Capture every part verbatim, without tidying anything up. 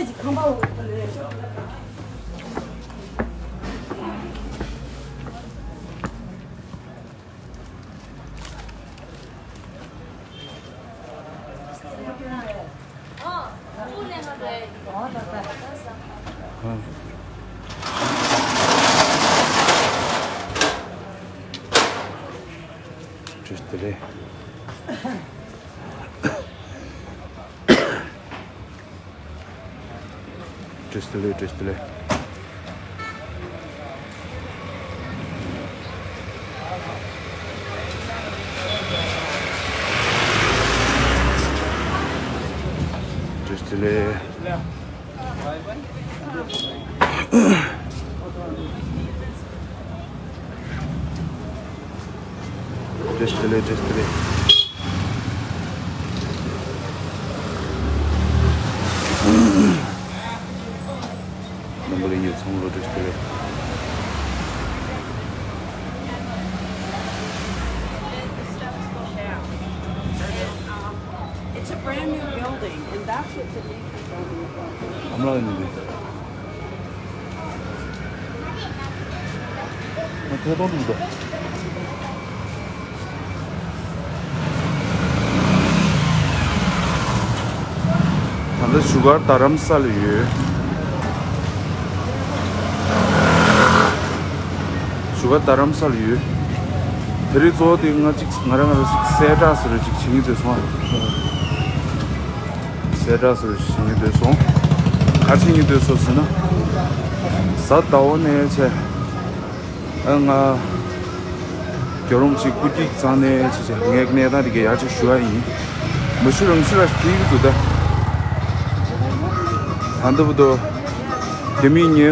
བཀྲ་ཤིས་བདེ་ལེགས། བཀྲ་ཤིས་བདེ་ལེགས། བཀྲ་ཤིས་བདེ་ལེགས། བཀྲ་ཤིས་བདེ་ལེགས། བཀྲ་ཤིས་བདེ་ལེགས། བཀྲ་ཤིས་བདེ་ལེགས། རྣམ་པ་ལྷན་རྒྱས་ཚང་མ་ལ་བཀྲ་ཤིས་བདེ་ལེགས། It's a brand new building, and that's what the new people don't want. ཨ་མ་ལགས་ཡིན་འདུག་ང་ཐད་གཏོང་འདུག་ད། ད་ལྟ་བཞུགས་སྒར་རྡ་རམ་ས་ལ་ཡོད། བཞུགས་སྒར་རྡ་རམ་ས་ལ་ཡོད། དེ་རིང་གཙོ་བོ་དེ་ང་གཅིག་ང་རང་ང་རང་གསལ་བསྒྲགས་ཟེར་བ་ཅིག་བྱེད་སྙིང་འདོད་སོང་ཨ། གསལ་བསྒྲགས་ཟེར་བ་ཅིག་བྱེད་སྙིང་འདོད་སོང་། ག་རེ་བྱེད་སྙིང་འདོད་སོང་ཟེར་ན། གཟའ་ཟླ་བ་ནས་བྱས། ཨ་ང་། རྒྱལ་རོང་ཅིག་སྐུ་སྐྱིད་ཚང་ནས་ཅི་བྱས་ངའི་གནས་སྟངས་དེ་གའི་ཡར་ཅིག་ཞུ་བ་ཡིན། མ་ཞུ་རང་ཞུ་ར་ཞིག་དེ་གི་འདུག་ད། ད་འདི་བུ་དོ། རྒྱ་མིས་ངའི་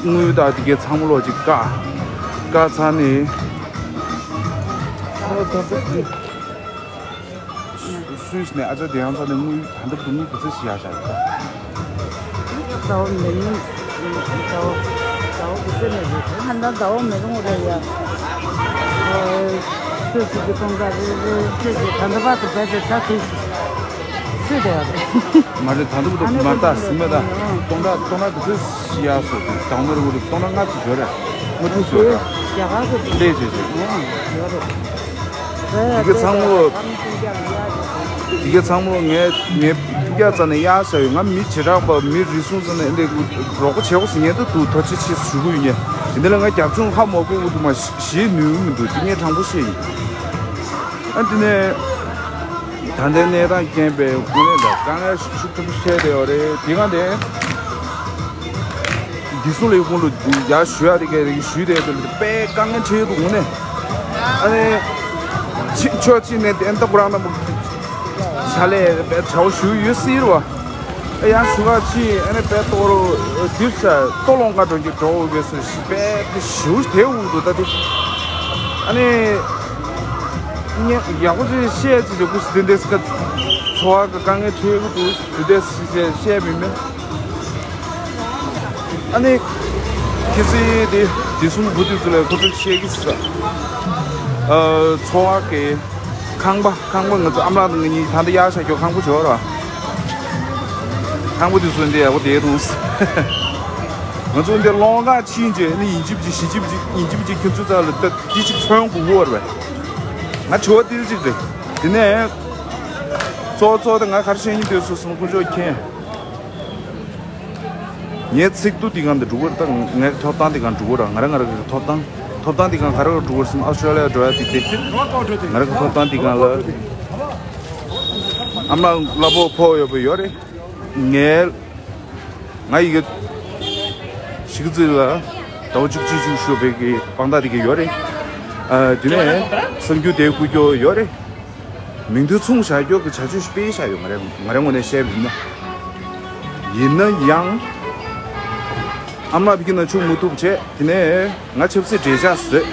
དངུལ་དང་དེ་གའི་ཚང་མ་ལོག་ཅིག་བཀག་བཀག་ཚར་ནས། ཨོ་ད་ད། སུད་སི་ནས་ཨ་ཅག་དེ་ཡང་ཚ་ནས་དངུལ་ད་ལྟ་བུ་དངུལ་ག་ཚོད་ཞིག་ཡག་ཤག་ཡོད་ད། ཟླ་བ་མེད་ནི། ཟླ་བ་ཟླ་བ་ག་ཚོད་ནས་རེད། ད་ལྟ་ཟླ་བ་མེད་རུང་རེད་ཡ། སུད་སི་གི་སྟོང་ཕྲག་རེད་རེད་རེད་ཟེར་ད་ལྟ་བར་དུ་བས་ཏེ་ད་དུས་སུ་སུད་དེ་ཡ་རེད། མ་རེད་ད་ལྟ་བུ་དུ་མ་ད་སིམ་མེ་ད་སྟོང་ཕྲག་སྟོང་ཕྲག་ག་ཚོད་ཞིག་ཡག་སོ་དུས་དང་མོ་རུ་སྟོང་ཕྲག་ལྔ་ཚོད་ཡོད་རེད། དངུལ་ཕོན་ཞོར་ར། རྒྱ་གར་གྱི་ལས་བྱེད་ཅིག་ཡོད་རེད། དེ་ག་ཚང་མོ། དེ་ག་ཚང་མོ་ངས་ངས་སྤུ་རྒྱག་རྩ་ནས་གཡར་བཞག་ཡོད། ང་མི་བྱེ་བྲག་པ་མི་རེ་ཟུང་རྩ་ནས་འདི་རོགས་པ་བྱེད་དགོས་ཟེར་ཉན་དུ་འདུག་ཐུགས་རྗེ་ཆེ་ཞུ་གི་ཡོད་ཉན། དེ་འདི་ལ་ང་རྒྱབ་ལྗོངས་ཧ་མ་གོ་གི་འདུག་མ་གཞི་ནུས་མི་འདུག་དེ་ངས་དྲང་པོ་བཤད་ཡིན། ཨ་དེ་ནས་ད་ལྟའི་གནས་སྟངས་རྐྱེན་པས་དངོས་གནས་ད་དཀའ་ངལ་ཤུགས་ཆེན་པོ་འཕྲད་བསྡད་ཡོད་རེད། དེ་ག་དེ། འདི་སུ་ལས་ཁོང་ལ་ཡར་ཞུ་ཡ་དེ་ག་རེ་ཞུས་དེ་དེ་དཔེ་དཀའ་ངལ་འཕྲད་ཡོད་འདུག་ངོ་ནས། ཨ་ནི། ཕྱི་ཕྱོགས་གཅིག་ནས་དེ་ལྟ་བུ་རང་ལ་བྱ་ལས་དཔེ་བྱ་བ་ཞུ་ཡོད་སྲིད་རེད་བ། ཨ་ཡང་ཞུ་ག་ཕྱིན་ཨ་ནི་དཔེ་ལྟོ་རོ་དིབ་ས་ལྟོ་སློང་ག་འགྲོ་རྒྱུ་འགྲོ་འོས་པའི་སུ་ཞིག་དཔེ་དེ་ཞུ་དེ་འུ་འདུག་ད་དེ། ཨ་ནི། ངས་ཡག་པོ་ཅིག་བཤད་ཅིག་ལ་ཀུ་སི་དེ་འདྲས་ཀ་འཚོ་བ་གི་དཀའ་ངལ་འཕྲད་ཀྱི་འདུག་དེ་འདྲས་ཞིག་བཤད་མིན་མིན། ཨ་ནི། ཁྱེད་ཚོས་དེ་དེ་གསུམ་བུ་དུས་ཚོད་ལ་ཁོ་ཚོས་བཤད་ཀྱི་ཟེར། ཨ། འཚོ་བ་གི་ཁང་པ་ཁང་པ་ང་ཚོ་ཨ་མ་ལགས་དང་ང་གཉིས་ད་ལྟ་གཡར་བཞག་རྒྱུ་ཁང་པ་བྱོས་ར། ཁང་པ་དེ་ཚོ་འདི་ཡག་པོ་བསྡད་འདུག་ང་ཚོ་འདི་སློང་ག་ཕྱིན་རྗེས་ནི་ཡིན་གཅིག་མིན་གཅིག་གཞིས་གཅིག་མིན་གཅིག་ཡིན་གཅིག་མིན་གཅིག་ཁྱོད་ཚོ་རྩ་ལ་ལྟ་དེ་གཅིག་མཚོན་དགོས་ཀྱི་ཡོད་རེད་པས། ང་དྲི་བ་འདི་གཅིག་རེད། དེ་ནས་གཙོ་བོ་གཙོ་བོ་དེ་ང་ག་རེ་བཤད་སྙིང་འདོད་སོང་ཟེར་ན་དཀོན་མཆོག་མཁྱེན། ངའི་ཚིག་ཏུ་འདི་གང་དུ་འགྲོ་གི་རེད། ད་ངའི་ཐོབ་ཐང་འདི་གང་འགྲོ་གི་རེད། ང་རང་ང་རང་གི་ཐོབ་ཐང་ཐོབ་ཐང་འདི་གང་ག་རེ་འགྲོ་གི་རེད་ཟེར་ན་ཨོ་སི་ཀྲོ་ལི་ཡ་འགྲོ་ཡ་དེ་དེ་ང་རང་གི་ཐོབ་ཐང་འདི་གང་ལ་ཨ་མ་ལགས་གླ་ཕོགས་ཕོག་ཡོད་པ་ཡོད་རེད། ངའི་ང་ཡི་གེ་ཞིག་རྩིས་ལ་ཟླ་བ་བཅུ་གཅིག་བཅུ་ཞུ་བའི་གི་དཔང་རྟགས་དེ་གི་ཡོད་རེད། ཨ་དེ་ནས་གསར་འགྱུར་དེ་བསྐུར་རྒྱུ་ཡོད་རེད། མིང་དོན་མཚུངས་བཞག་རྒྱུ་གི་བྱ་སྤྱོད་སྤེལ་བཞག་ཡོད། ང་རའི་ང་རའི་ངོས་ནས་བཤད་པ་ཡིན་ན། ཡིན་ན་ཡང་ཨ་མ་ཕ་གི་ན་ཆུང་མུ་ཐུབ་བྱས་དེ་ནས་ང་ཆབ་སྲིད་འབྲེལ་ཆགས་བཟོས།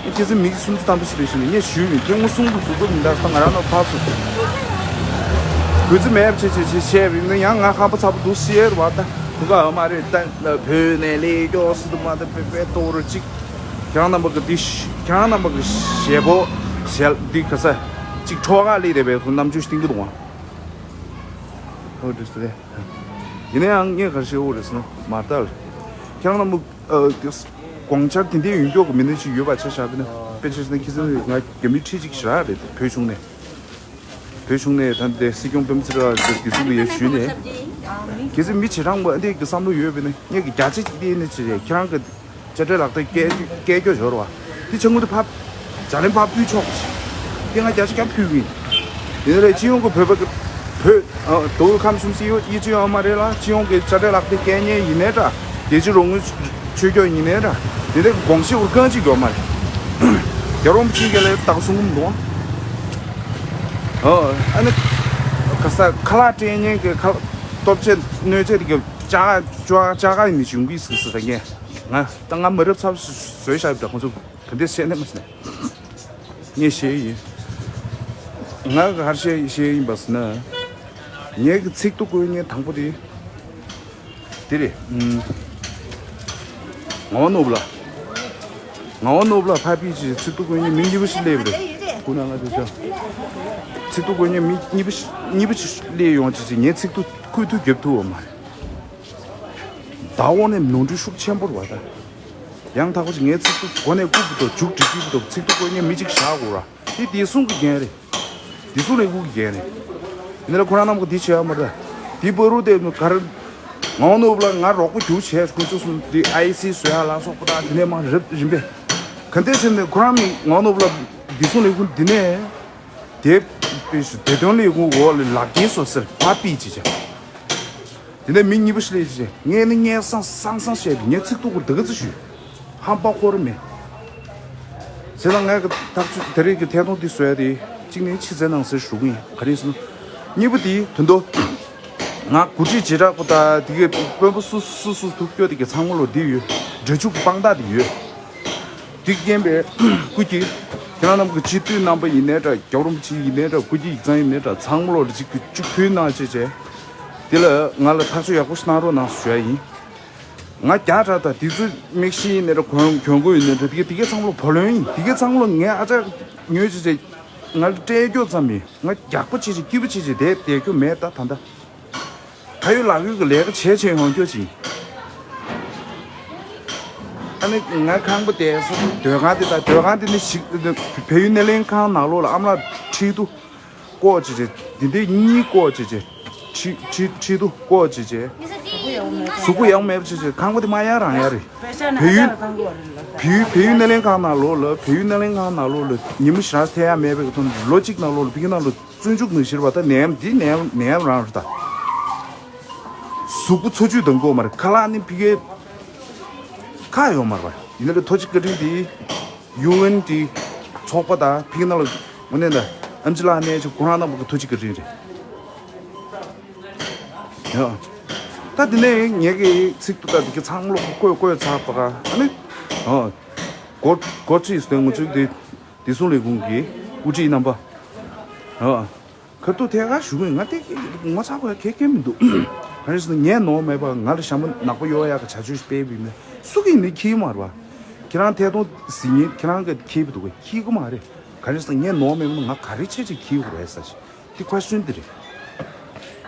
ཁྱེད་ཚོ་མི་སུམ་ཅུ་ཐམ་པ་ཞིག་རེད་ཤི་ནས་ངས་ཞུས་ཡིན། ཁྱེད་ངོ་སུམ་ཅུ་ཐུབ་ཐུབ་མི་འདུག་ད་ང་རང་ལ་ཕར་ཚུར་གུས་བརྩི་མེད་པ་བྱེད་བྱེད་བྱེད་བཤད་པ་ཡིན་ན་ཡང་ང་ཧམ་པ་ཚ་པོ་འདུག་ཤེས་ར་བ། ད་གུ་ག་ཨ་མ་རེད། ད་བོད་ནས་ལས་སྐྱོ་སི་དུ་མ་ད་པེ་པེ་ཏོ་རུ་ཅིག་ཁྱེད་རང་རྣམ་པ་གི་འདི་ཤ་ཁྱེད་རང་རྣམ་པ་གི་ཞེ་པོ་ཞལ་འདི་ག་ས་ཅིག་ཁྲོ་ག་ལས་དེ་བས་ཁོ་རྣམ་དཔྱོད་ཤ་གཏིང་པོ་འདུག་ཨང་། ཨོ་འདྲི་སྟེ། ཡིན་ན་ཡང་ངས་ག་རེ་བཤད་འོ་རེད་ཟེར་ན་མ་ལྟ་ལ། ཁྱེད་རང་ལ་མུ་ཨ་དགོངས་འཆར་དེ་འདྲའི་ཡོད་མགྱོགས་ཀྱི་མི་སྣ་ཞིག་ཡོད་པ་ཆ་བཞག་པ་ན། དཔེ་ཆ་ཟེར་ན་ཁྱེད་ཚོ་ང་རྒྱ་མི་ཁྲི་གཅིག་ཞིག་རག་རེད་བོད་གཞུང་ནས། བོད་གཞུང་ནས་ད་ལྟའི་སྲིད་སྐྱོང་སྤེན་པ་ཚེ་རིང་ལགས་དེ་ཚོ་ལ་ཡར་ཞུས་ནས། གལ་སྲིད་མི་བྱེ་བྲག་པ་འདི་གི་བསམ་བློ་ཡོད་པ་ན་ངས་ཀྱི་བརྒྱ་ཆ་གཅིག་བལྟས་ནས་བྱེད་རེད། ཁྱེད་རང་གི་དཔྱ་ཁྲལ་ལག་དེབ་སྐད་སྐད་སྐྱོ་ཞོར་བ། དེ་ཆང་ངུ་དེ་ཕབ། ཇ་ལན་ཕབ་ཕུལ་ཆོག་དེ་ང་བརྒྱ་ཆ་བརྒྱ་ཕུལ་གི་ཡིན། དེ་ནས་སྤྱི་ཡོངས་ཀྱི་བོད་པ་གི་བོད་ཨ་དོ་ཁམས་གསུམ་སི་ཡོ་ཡི་ཅི་ཡོང་མ་རེད་ལ། སྤྱི་ཡོངས་ཀྱི་དཔྱ་ཁྲལ་ལག་དེབ་སྐད་སྙན་ཡིན་ནའི་འདྲ། རྒྱལ་སྤྱི་རོགས་དངུལ་ཆོས་སྐྱོང་ཡིན་ནའི་འདྲ། དེ་འདྲའི་དགོངས་གཞི་འུར་རྐང་གཅིག་ཡོད་མ་རེད། རྒྱལ་རོང་ཕྱིན་གྱི་ལས་རྟགས་གསུང་གི་མི་འདུག་ཨ་ཨ་ནི་ག་ས་ཁ་ལག་སྤྲད་མཁན་གྱི་ཁ་ལག་སྟོབས་ཆེ་གནོད་ཆེ་དེ་གི་ལྕགས་ལྕགས་ལྕགས་ཡིན་ནི་བྱུང་གི་ཟིག་ཟེར་ད་ངས་ང་ད་ང་མི་རབས་ཚབ་བཟོས་བཞག་ཡོད་པ། ཁོང་ཚོ་ག་འདྲས་བཤད་ནས་མ་ཟིན་ངས་བཤད་ཡིན། ང་ག་རེ་བཤད་བཤད་ཡིན་པ་ཟེར་ན། ངས་གི་ཚིག་ཐོ་བཀོད་མཁན་དང་པོ་དེ། དེ་རེད། ཨུམ། ངག་དབང་ནོར་བུ་ལགས། ངག་དབང་ནོར་བུ་ལགས་ཕ་པི་ཅི་ཚིག་ཐོ་བཀོད་མཁན་མི་གཉིས་པ་ཞིག་སླེབས་རེད། སྐུ་ན་ང་དེ་ཅག་ཚིག་ཐོ་བཀོད་མཁན་མི་གཉིས་པ་ཞིག་གཉིས་པ་ཞིག་སླེབས་ཡོང་ཅི་ཅི་ངས་ཚིག་ཐོ་བཀོད་ཐུབ་རྒྱབ་ཐུབ་བ་མ་རེད། ཟླ་འོག་ནས་ནོར་འཁྲུལ་ཤུགས་ཆེན་པོ་རེད་བ་ད། ཡང་དག་པ་ཅིག་ངའི་ཚིག་ཐོ་སྒོ་ནས་བཀུག་གི་འདུག་མཇུག་སྒྲིལ་གྱི་འདུག་ཚིག་ཐོ་བཀོད་མཁན་མི་གཅིག་བཞག་དགོས་ར། དེ་བདེ་སྲུང་གི་འགན་རེད། བདེ་སྲུང་ལས་ཁུངས་ཀྱི་འགན་རེད། ཡིན་ན་ལ་ཁོ་རང་རྣམས་ཀྱིས་འདི་བྱས་ཡོད་མ་རེད། དེ་བར་དུ་དེ་ག་རེ། ངག་དབང་ནོར་བུ་ལགས་ང་རོགས་པ་རྒྱུགས་བྱས་དགོས་ཚུལ་གསུངས་དེ་ཨའི་སི་བཟོ་ཡ་ལ་སོགས་པ་དང་དེ་ནས་མར་རིམ་རིམ་པས། ག་འདྲས་ཟེར་ནས་ཁོ་རང་ནི་ངག་དབང་ནོར་བུ་ལགས་བདེ་སྲུང་ལས་ཁུངས་འདི་ནས་དེ་བདེ་དོན་ལས་ཁུངས་འོག་ལ་ལག་འཁྱེར་བཟོ་སར་ཕར་ཕུད་ཅིག་བྱས། དེ་ནས་མི་གཉིས་པ་ཞིག་སླེབས་རྗེས་ངས་ནི་སྙན་སེང་སང་སང་བཤད་པའི་ངས་ཚིག་ཐོ་གུ་འདི་ག་ཚོད་ཞུས། ཧམ་པ་ཁོ་ར་མེད། བྱས་ཙང་ངས་ཐག་གཅོད་དེ་རིགས་ཀྱི་ཐད་གཏོང་འདི་བཟོས་ཏེ་གཅིག་ནས་ཕྱི་གསལ་ནང་གསལ་ཞུ་གི་ཡིན། ག་རེ་ཟེར་ན། གཉིས་པ་དེ་དོན་དུ་ང་འགོ་ཁྲིད་བྱེ་བྲག་པོ་དང་དེ་གའི་དཔོན་པོ་སུ་སུ་སུ་ཐུག་སྐྱོ་དེ་གའི་ཚང་མ་ལོ་འདི་ཡོད། འདྲ་འཇུག་གི་དཔང་རྟགས་དེ་ཡོད། འདི་རྐྱེན་པས་སྐུ་མཁྱེན། ཁྱེད་རང་རྣམས་ཀྱི་སྤྱི་འཐུས་རྣམ་པ་ཡིན་ནའི་འདྲ། རྒྱལ་བ་རིན་པོ་ཆེ་ཡིན་ནའི་འདྲ། སྐུ་སྐྱེས་ཡིག་ཚང་ཡིན་ནའི་འདྲ། ཚང་མ་ལོ་གཅིག་གཅིག་མཐུན་གནང་བྱས་བྱས། དེ་ལ་ང་ལ་ཐག་གཅོད་ཡག་པོ་ཞིག་གནང་རོགས་གནང་ཞུ་ཡ་ཡིན། ང་རྒྱ་གྲགས་དང་དེ་ཚོ་མིག་ཤེལ་ཡིན་ནའི་འདྲ། གྱོན་གྱོན་གོས་ཡིན་ནའི་འདྲ། དེ་ག་དེ་ག་ཚང་མ་ལོ་བུ་ལོན་ཡིན། དེ་ག་ཚང་མ་ལོ་ངས་ཨ་ཅག་ཉོས་བྱས་བྱས། ང་ལ་སྤྲད་རྒྱུ་ཙམ་ཡིན། ང་རྒྱགས་པོ་བྱས་བྱས་སྐྱིད་པོ་བྱས་བྱས་བསྡད་བསྡད་རྒྱུ་མེད་ད་ད་ལྟ། ད་ཡོད་ལག་ཡོད་ཀྱི་ལས་ཀ་བྱས་བྱས་ཡོང་རྒྱུ་ཅིག་ཨ་ནི་ང་ཁང་པ་དེ་སྡོད་ཁང་དེ་དང་སྡོད་ཁང་དེ་ནི་ཞིག་བལ་ཡུལ་སྣེ་ལེན་ཁང་ནང་ལོགས་ལ་ཨ་མ་ལགས་ཁྲིད་དུ་བཀོག་བྱས་བྱས། འདི་འདི་གཉིས་བཀོག་བྱས་བྱས། ཁྲིད་ཁྲིད་ཁྲིད་དུ་བཀོག་བྱས་བྱས། གཟུགས་པོ་ཡག་མེད་བྱས་བྱས། ཁང་པ་དེ་མ་ཡར་རང་ཡར་རེད། བལ་ཡུལ་བལ་ཡུལ་བལ་ཡུལ་སྣེ་ལེན་ཁང་ནང་ལོགས་ལ་བལ་ཡུལ་སྣེ་ལེན་ཁང་ནང་ལོགས་ལ་ཉིན་མོ་ཞག་ཐེ་ཡ་མེད་པའི་ཐོག་ལོ་གཅིག་ནང་ལོགས་ལ་ཕ་གི་ནང་ལ། བཙོན་འཇུག་ནང་བཞིར་བ་ད་ནད་ཡམས་འདི་ནད་ཡམས་ནད་ཡམས་རང་རེད་ད། གཟུགས་པོ་འཚོ་བཅུད་དང་དགོས་མ་རེད། ཁ་ལག་ནི་ཕ་གི་ཁ་ཡོད་མ་རེད་པ། ཡིན་ན་ལས་ཐོ་གཅིག་བཀའ་དྲིན་དེ་ཡུ་ཨེན་དེ་ཚོགས་པ་དང་ཕ་གི་ནང་ལ་དངོས་གནས་ད་ཨེམ་ཆི་ལགས་ནས་ཅིག་ཁོ་རང་རྣམ་པ་གི་ཐོ་གཅིག་བཀའ་དྲིན་རེད། ཡ། ད་དེ་ནས་ངས་ཀྱི་ཚིག་ཏུ་ད་དེ་གི་ཚང་ལོག་བཀོད་བཀོད་ཚར་བ་ག་ཨ་ནི། ཨ། སྒོ་སྒོ་ཚིགས་སྟོན་ངོ་ཚུལ་དེ། བདེ་སྲུང་ལས་ཁུངས་ཀྱི་དབུ་ཁྲིད་རྣམ་པ། ཨ། ཁ་ཐུག་ཐད་ཀར་ཞུ་གི་ཡིན། ང་དེ་ངོ་ཚ་དགོས་ཡ་གལ་གལ་མི་འདུག་ག་རེ་ཟེར་ན་ངས་ནོར་མེད་པ་ང་ལ་ཞྭ་མོ་ནག་པོ་གཡོག་ཡག་གི་བྱ་སྤྱོད་ཞིག་སྤེལ་བ་ཡིན་ན་སུ་གིས་ནི་འཁྱེར་མ་རེད་པ། ཁྱེད་རང་ཐད་གཏོང་ཟིན་ཡིན་ཁྱེད་རང་གིས་འཁྱེར་བ་འདུག་གས། འཁྱེར་གི་མ་རེད། ག་རེ་ཟེར་ན་ངས་ནོར་མེད་པ་ན་ང་ག་རེ་བྱས་བྱས་འཁྱེར་དགོས་རེད་ཟེར་ཞིག་དེ་ཁ་ཤོན་དེ་རེད།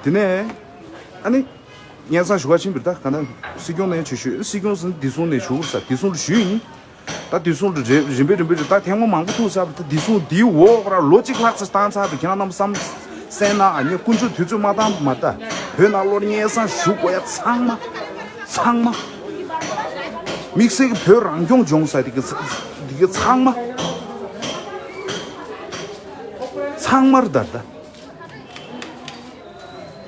དེ་ནས་ཨ་ནི། སྙན་སེང་ཞུ་བ་ཕྱིན་པ་རེད་ད། ག་ན་སྲིད་སྐྱོང་ནས་ཆོས་ཞུས། སྲིད་སྐྱོང་ཟེར་ན་བདེ་སྲུང་ནས་ཞུ་དགོས་ས། བདེ་སྲུང་ལ་ཞུས་ཡིན། ད་བདེ་སྲུང་ལ་རེ་རིམ་པས་རིམ་པས་རེད་ད། ཐེངས་མ་མང་པོ་ཐུག་ཚར་བ་རེད་ད། བདེ་སྲུང་འདིའི་འོག་ར་ལོ་གཅིག་ལྷག་ཙམ་བཏང་ཚར་བ་རེད། ཁྱེད་རང་རྣམས་བསམ་གསན་ན་ཨ་ངས་དཀོན་མཆོག་དུས་ཚོད་མ་བཏང་བ་མ་རེད་ད། བོད་ནང་ལོགས་སྙན་སེང་ཞུ་དགོས་ཡ་ཚང་མ་ཚང་མ། དམིགས་བསལ་གྱི་བོད་རང་སྐྱོང་ལྗོངས་ཟེར་དེ་གི་དེ་གི་ཚང་མ་ཚང་མ་རེད་ད་རེད་ད།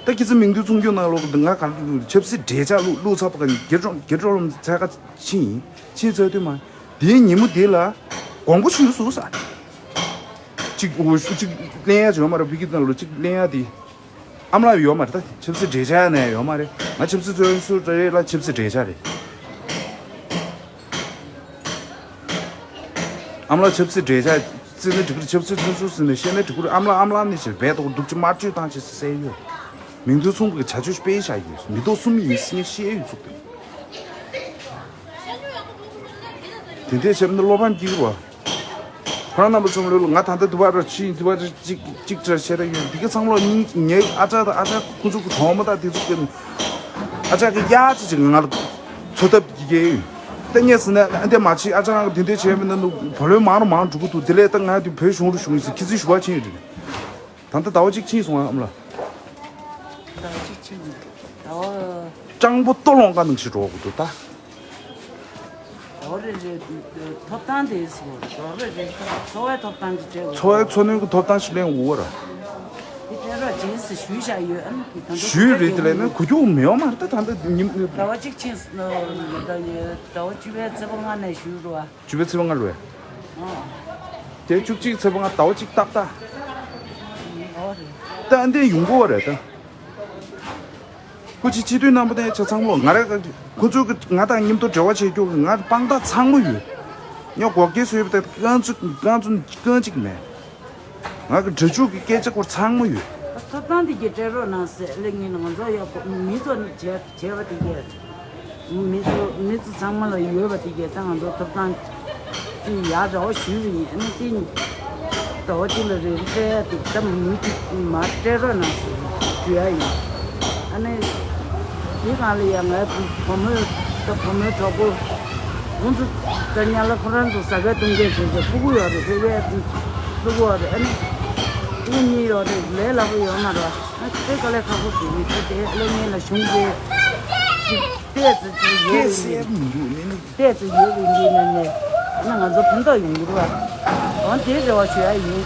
ད་ཁྱེད་ཚོ་མིང་དོན་མཚུངས་སྐྱོན་ནང་ལོགས་ང་ག་ཆབ་སྲིད་འབྲེལ་ཆགས་བླུགས་བླུགས་ཚར་བ་ག་ནི་སྒེར་གྲོགས་སྒེར་གྲོགས་ལམ་འཚོལ་ག་ཕྱིན་ཡིན། ཕྱིན་ཚར་དུས་མ་དེའི་ཉིན་མོ་དེ་ལ་དགོངས་པ་ཞུས་སོང་ས། གཅིག་འུ་ཤུ་གཅིག་ལེན་ཡ་ཡོད་མ་རེད། ཕ་གི་ནང་ལོགས་གཅིག་ལེན་ཡ་དེ་ཨ་མ་ལགས་ཡོད་མ་རེད། ད་ཆབ་སྲིད་འབྲེལ་ཆགས་ནས་ཡོད་མ་རེད། ང་ཆབ་སྲིད་བཙོན་ཟུར་རེད་ལ་ཆབ་སྲིད་འབྲེལ་ཆགས་རེད། ཨ་མ་ལགས་ཆབ་སྲིད་འབྲེལ་ཆགས་བརྩི་ན་འགྲིག་གི་རེད། ཆབ་སྲིད་བཙོན་ཟུར་ཟེར་ནས་བཤད་ན་འགྲིག་གི་རེད། ཨ་མ་ལགས་ཨ་མ་ལགས་ནི་ཕྱིར་རྦད་དོ་སྡུག་ཅིག་དམར་མཆོད་བཏང་བྱས་ཟེར་ཡོད། མིང་དོན་མཚུངས་པའི་བྱ་སྤྱོད་སྤེལ་བཞག་ཡོད། མི་ཐོག་གསུམ་ཡིན་ཟེར་ནས་བཤད་ཡོད་ཚུགས་ཏེ། དེ་འདྲས་བྱས་ན་བློ་ཕམ་སྐྱེ་གི་རེད་བ། ཁོ་རང་རྣམ་པ་ཚོ་ལོས་ལ་ང་ད་ལྟ་དུ་བ་ར་ཕྱིན་དུ་བ་ར་གཅིག་གཅིག་ཅར་བཤད་ད་ཡོད། འདི་ག་ཚང་མ་ལོ་ངའི་ཨ་ཅག་དང་ཨ་ཅག་ཁོ་ཚོ་གི་གྲོགས་མོ་དང་དེ་ཚོ་གི་ ཨ་ཅག་གི་གཡག་ཅིག་ཅིག་ང་ལ་འཚོ་ཐབས་ཀྱི་གལ་ཡོད། ད་ངས་ཟེར་ན་ཨ་འདི་མ་བྱེད། ཨ་ཅག་རང་གི་དེ་འདྲ་བྱས་མིན་ན་ནུ་བུ་ལོན་མང་རུ་མང་འགྲོ་གི་འདུག་དེ་ལས་ད་ང་དེ་བོད་གཞུང་རུ་གཞུང་ཡིན་ཟེར་ཁྱི་ཚིག་ཞུ་བ་ཕྱིན་ཡོད་རེད། ད་ལྟ་ཟླ་བ་གཅིག་ཕྱིན་སོང་ཨ་ཨམ་ལགས། ཟླ་བ་གཅིག་ཕྱིན་ནས་ཟླ་བ། སྤྱང་པོ་ལྟོ་སློང་ག་ནང་བཞིན་འགྲོ་དགོས་འདུག་ད། འོ་རེད་རེད། ཐོབ་ཐང་དེ་ཟེར་བ་འོ་རེད་རེད། འཚོ་བའི་ཐོབ་ཐང་གི་སྤྲད་འོ། འཚོ་བའི་འཚོ་གནས་ཀྱི་ཐོབ་ཐང་ཞིག་ལེན་འོ་ར། དེ་སྤྲད་རོགས་བྱེད་ཟེར་ཞུས་བཞག་ཡོད། ཨ་ནི་དེ་ད་དུང་ཞུས་རེད། དེ་ལས་ནི་གོ་རྒྱུ་མེད་པ་མ་རེད། ད་ད་ལྟ་ཉིན་ཟླ་བ་གཅིག་ཕྱིན་ཟླ་བ་བཅུ་པའི་ཚེས་པ་ལྔ་ནས་ཞུས་རོགས་ཨ། བཅུ་པའི་ཚེས་པ་ལྔ་རེད། ཨ། དེ་བཅུ་གཅིག་ཚེས་པ་ལྔ་ཟླ་བ་གཅིག་ཏག་ཏག་འོ་རེད། ད་ཨ་འདི་ཡོང་གི་རེད་ད། སྐུ་མཁྱེན་སྤྱི་འཐུས་རྣམ་པ་དང་ཆ་ཚང་མ་ང་རང་ཁོ་ཚོ་གི་ང་དང་མཉམ་དུ་འབྲེལ་བ་བྱེད་རྒྱུ་གི་ང་དཔང་རྟགས་ཚང་མ་ཡོད། ངས་འགོག་རྐྱེན་བཟོས་པ་དང་རྐང་ཚུགས་རྐང་ཚུགས་རྐང་གཅིག་མེད། ང་གི་འབྲེལ་འཇུག་གི་སྐད་ཆ་སྐོར་ཚང་མ་ཡོད། ཐོབ་ཐང་དེ་གྱད་སྤྲད་རོགས་གནང་ཟེར་ལེ་ངས་ང་ཚོ་ཡག་པོ་མི་ཚོ་བྱས་བྱས་པ་དེ་གྱད། མི་ཚོ་མི་ཚོ་ཚང་མ་ལ་ཡོད་པ་དེ་གས་ད་ང་ཚོ་ཐོབ་ཐང་དེ་ཡག་འདྲ་བོ་ཞུས་པ་ཡིན། ཨ་ནི་དེ་ཟླ་བ་གཅིག་ལ་རེ་རེ་སྤྲད་ཡ་དེ་ད་མི་དེ་མར་སྤྲད་རོགས་གནང་ཞུ་ཡ་ཡིན། ཨ་ནི་དེ་གང་ལ་ཡ་ངའི་བུ་བུ་མོས་ད་བུ་མོའི་གྲོགས་པོ་ཁོང་ཚོ་ད་ཉ་ལ་ཁོ་རང་ཚོ་ཟ་ཁ་བཏུང་མཁན་བྱས་ཏེ་ཕྲུ་གུ་ཡོད་རེད། ཕྲུ་གུ་ཕྲུ་གུ་ཡོད་རེད། ཨ་ནི་ཕྲུ་གུ་གཉིས་ཡོད་རེད། ལས་སླ་པོ་ཡོད་མ་རེད། ཨ་དེ་དཀའ་ལས་ཁག་པོ་ཞིག་རེད། དེ་དེ་ཨ་ལས་ངན་ལ་གཞུང་གི་ཏོག་ཙམ་ཅིག་ཡོད་རེད། སྐད་གསལ་མི་འདུག་ནི་ནི། ཏོག་ཙམ་ཡོད་རེད་འདི་ནི་ནི། ཨ་ནི་ང་ཚོ་ཕན་ཐོགས་ཡོང་གི་རེད་བ། འོ་དེ་རེ་བ་ཞུ་ཡ་ཡིན།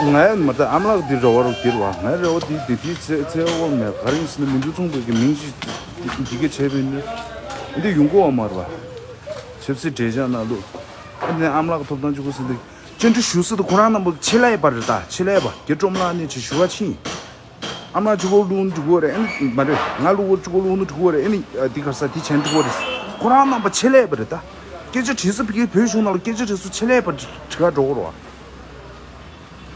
ང་ཡང་མ་ད་ཨམ་ལགས་འདི་རེ་བ་རུ་འགྱུར་བ། ང་རེ་བ་འདི་འདི་འདི་ཚེ་ཚེ་དབང་མེད་ག་རེ་ཡིན་ཟེར་ན་མི་འདུག་ཚོང་པའི་གི་མིང་ཞིག་འདི་ག་བྱས་པས་ནི་འདི་ཡོང་གི་བ་མ་རེད་བ། ཆབ་སྲིད་འབྲེལ་བྱ་ནང་ལུགས་ཨ་ནི་ཨམ་ལགས་ཐོབ་ཐང་ཆུ་བོ་ཟེར་འདི་བཅར་འདྲི་ཞུ་སྲིད་དུ་ཁོ་རང་རྣམ་པ་ཆེད་ལས་པ་རེད། ད་ཆེད་ལས་པ་རྒྱ་ཀྲོམ་ལགས་ནས་ཅིག་ཞུ་བ་ཕྱིན། ཨ་མ་གཅིག་པོ་བླུག་འགྲོ་གི་རེད། ཨ་ནི་མ་རེད། ང་བླུག་གཅིག་པོ་བླུག་འགྲོ་གི་རེད། ཨ་ནི་འདི་ག་ས་འདི་བྱས་འགྲོ་གི་རེད། ཁོ་རང་རྣམ་པ་ཆེད་ལས་པ་རེད་ད། སྐད་ཆ་དྲིས་ས་ཕ་གིའི་བོད་གཞུང་ནང་ལ་སྐད་ཆ་དྲིས་ས་ཆེད་ལས་པ་དྲི་ག་འགྲོ་གི་རེད་བ།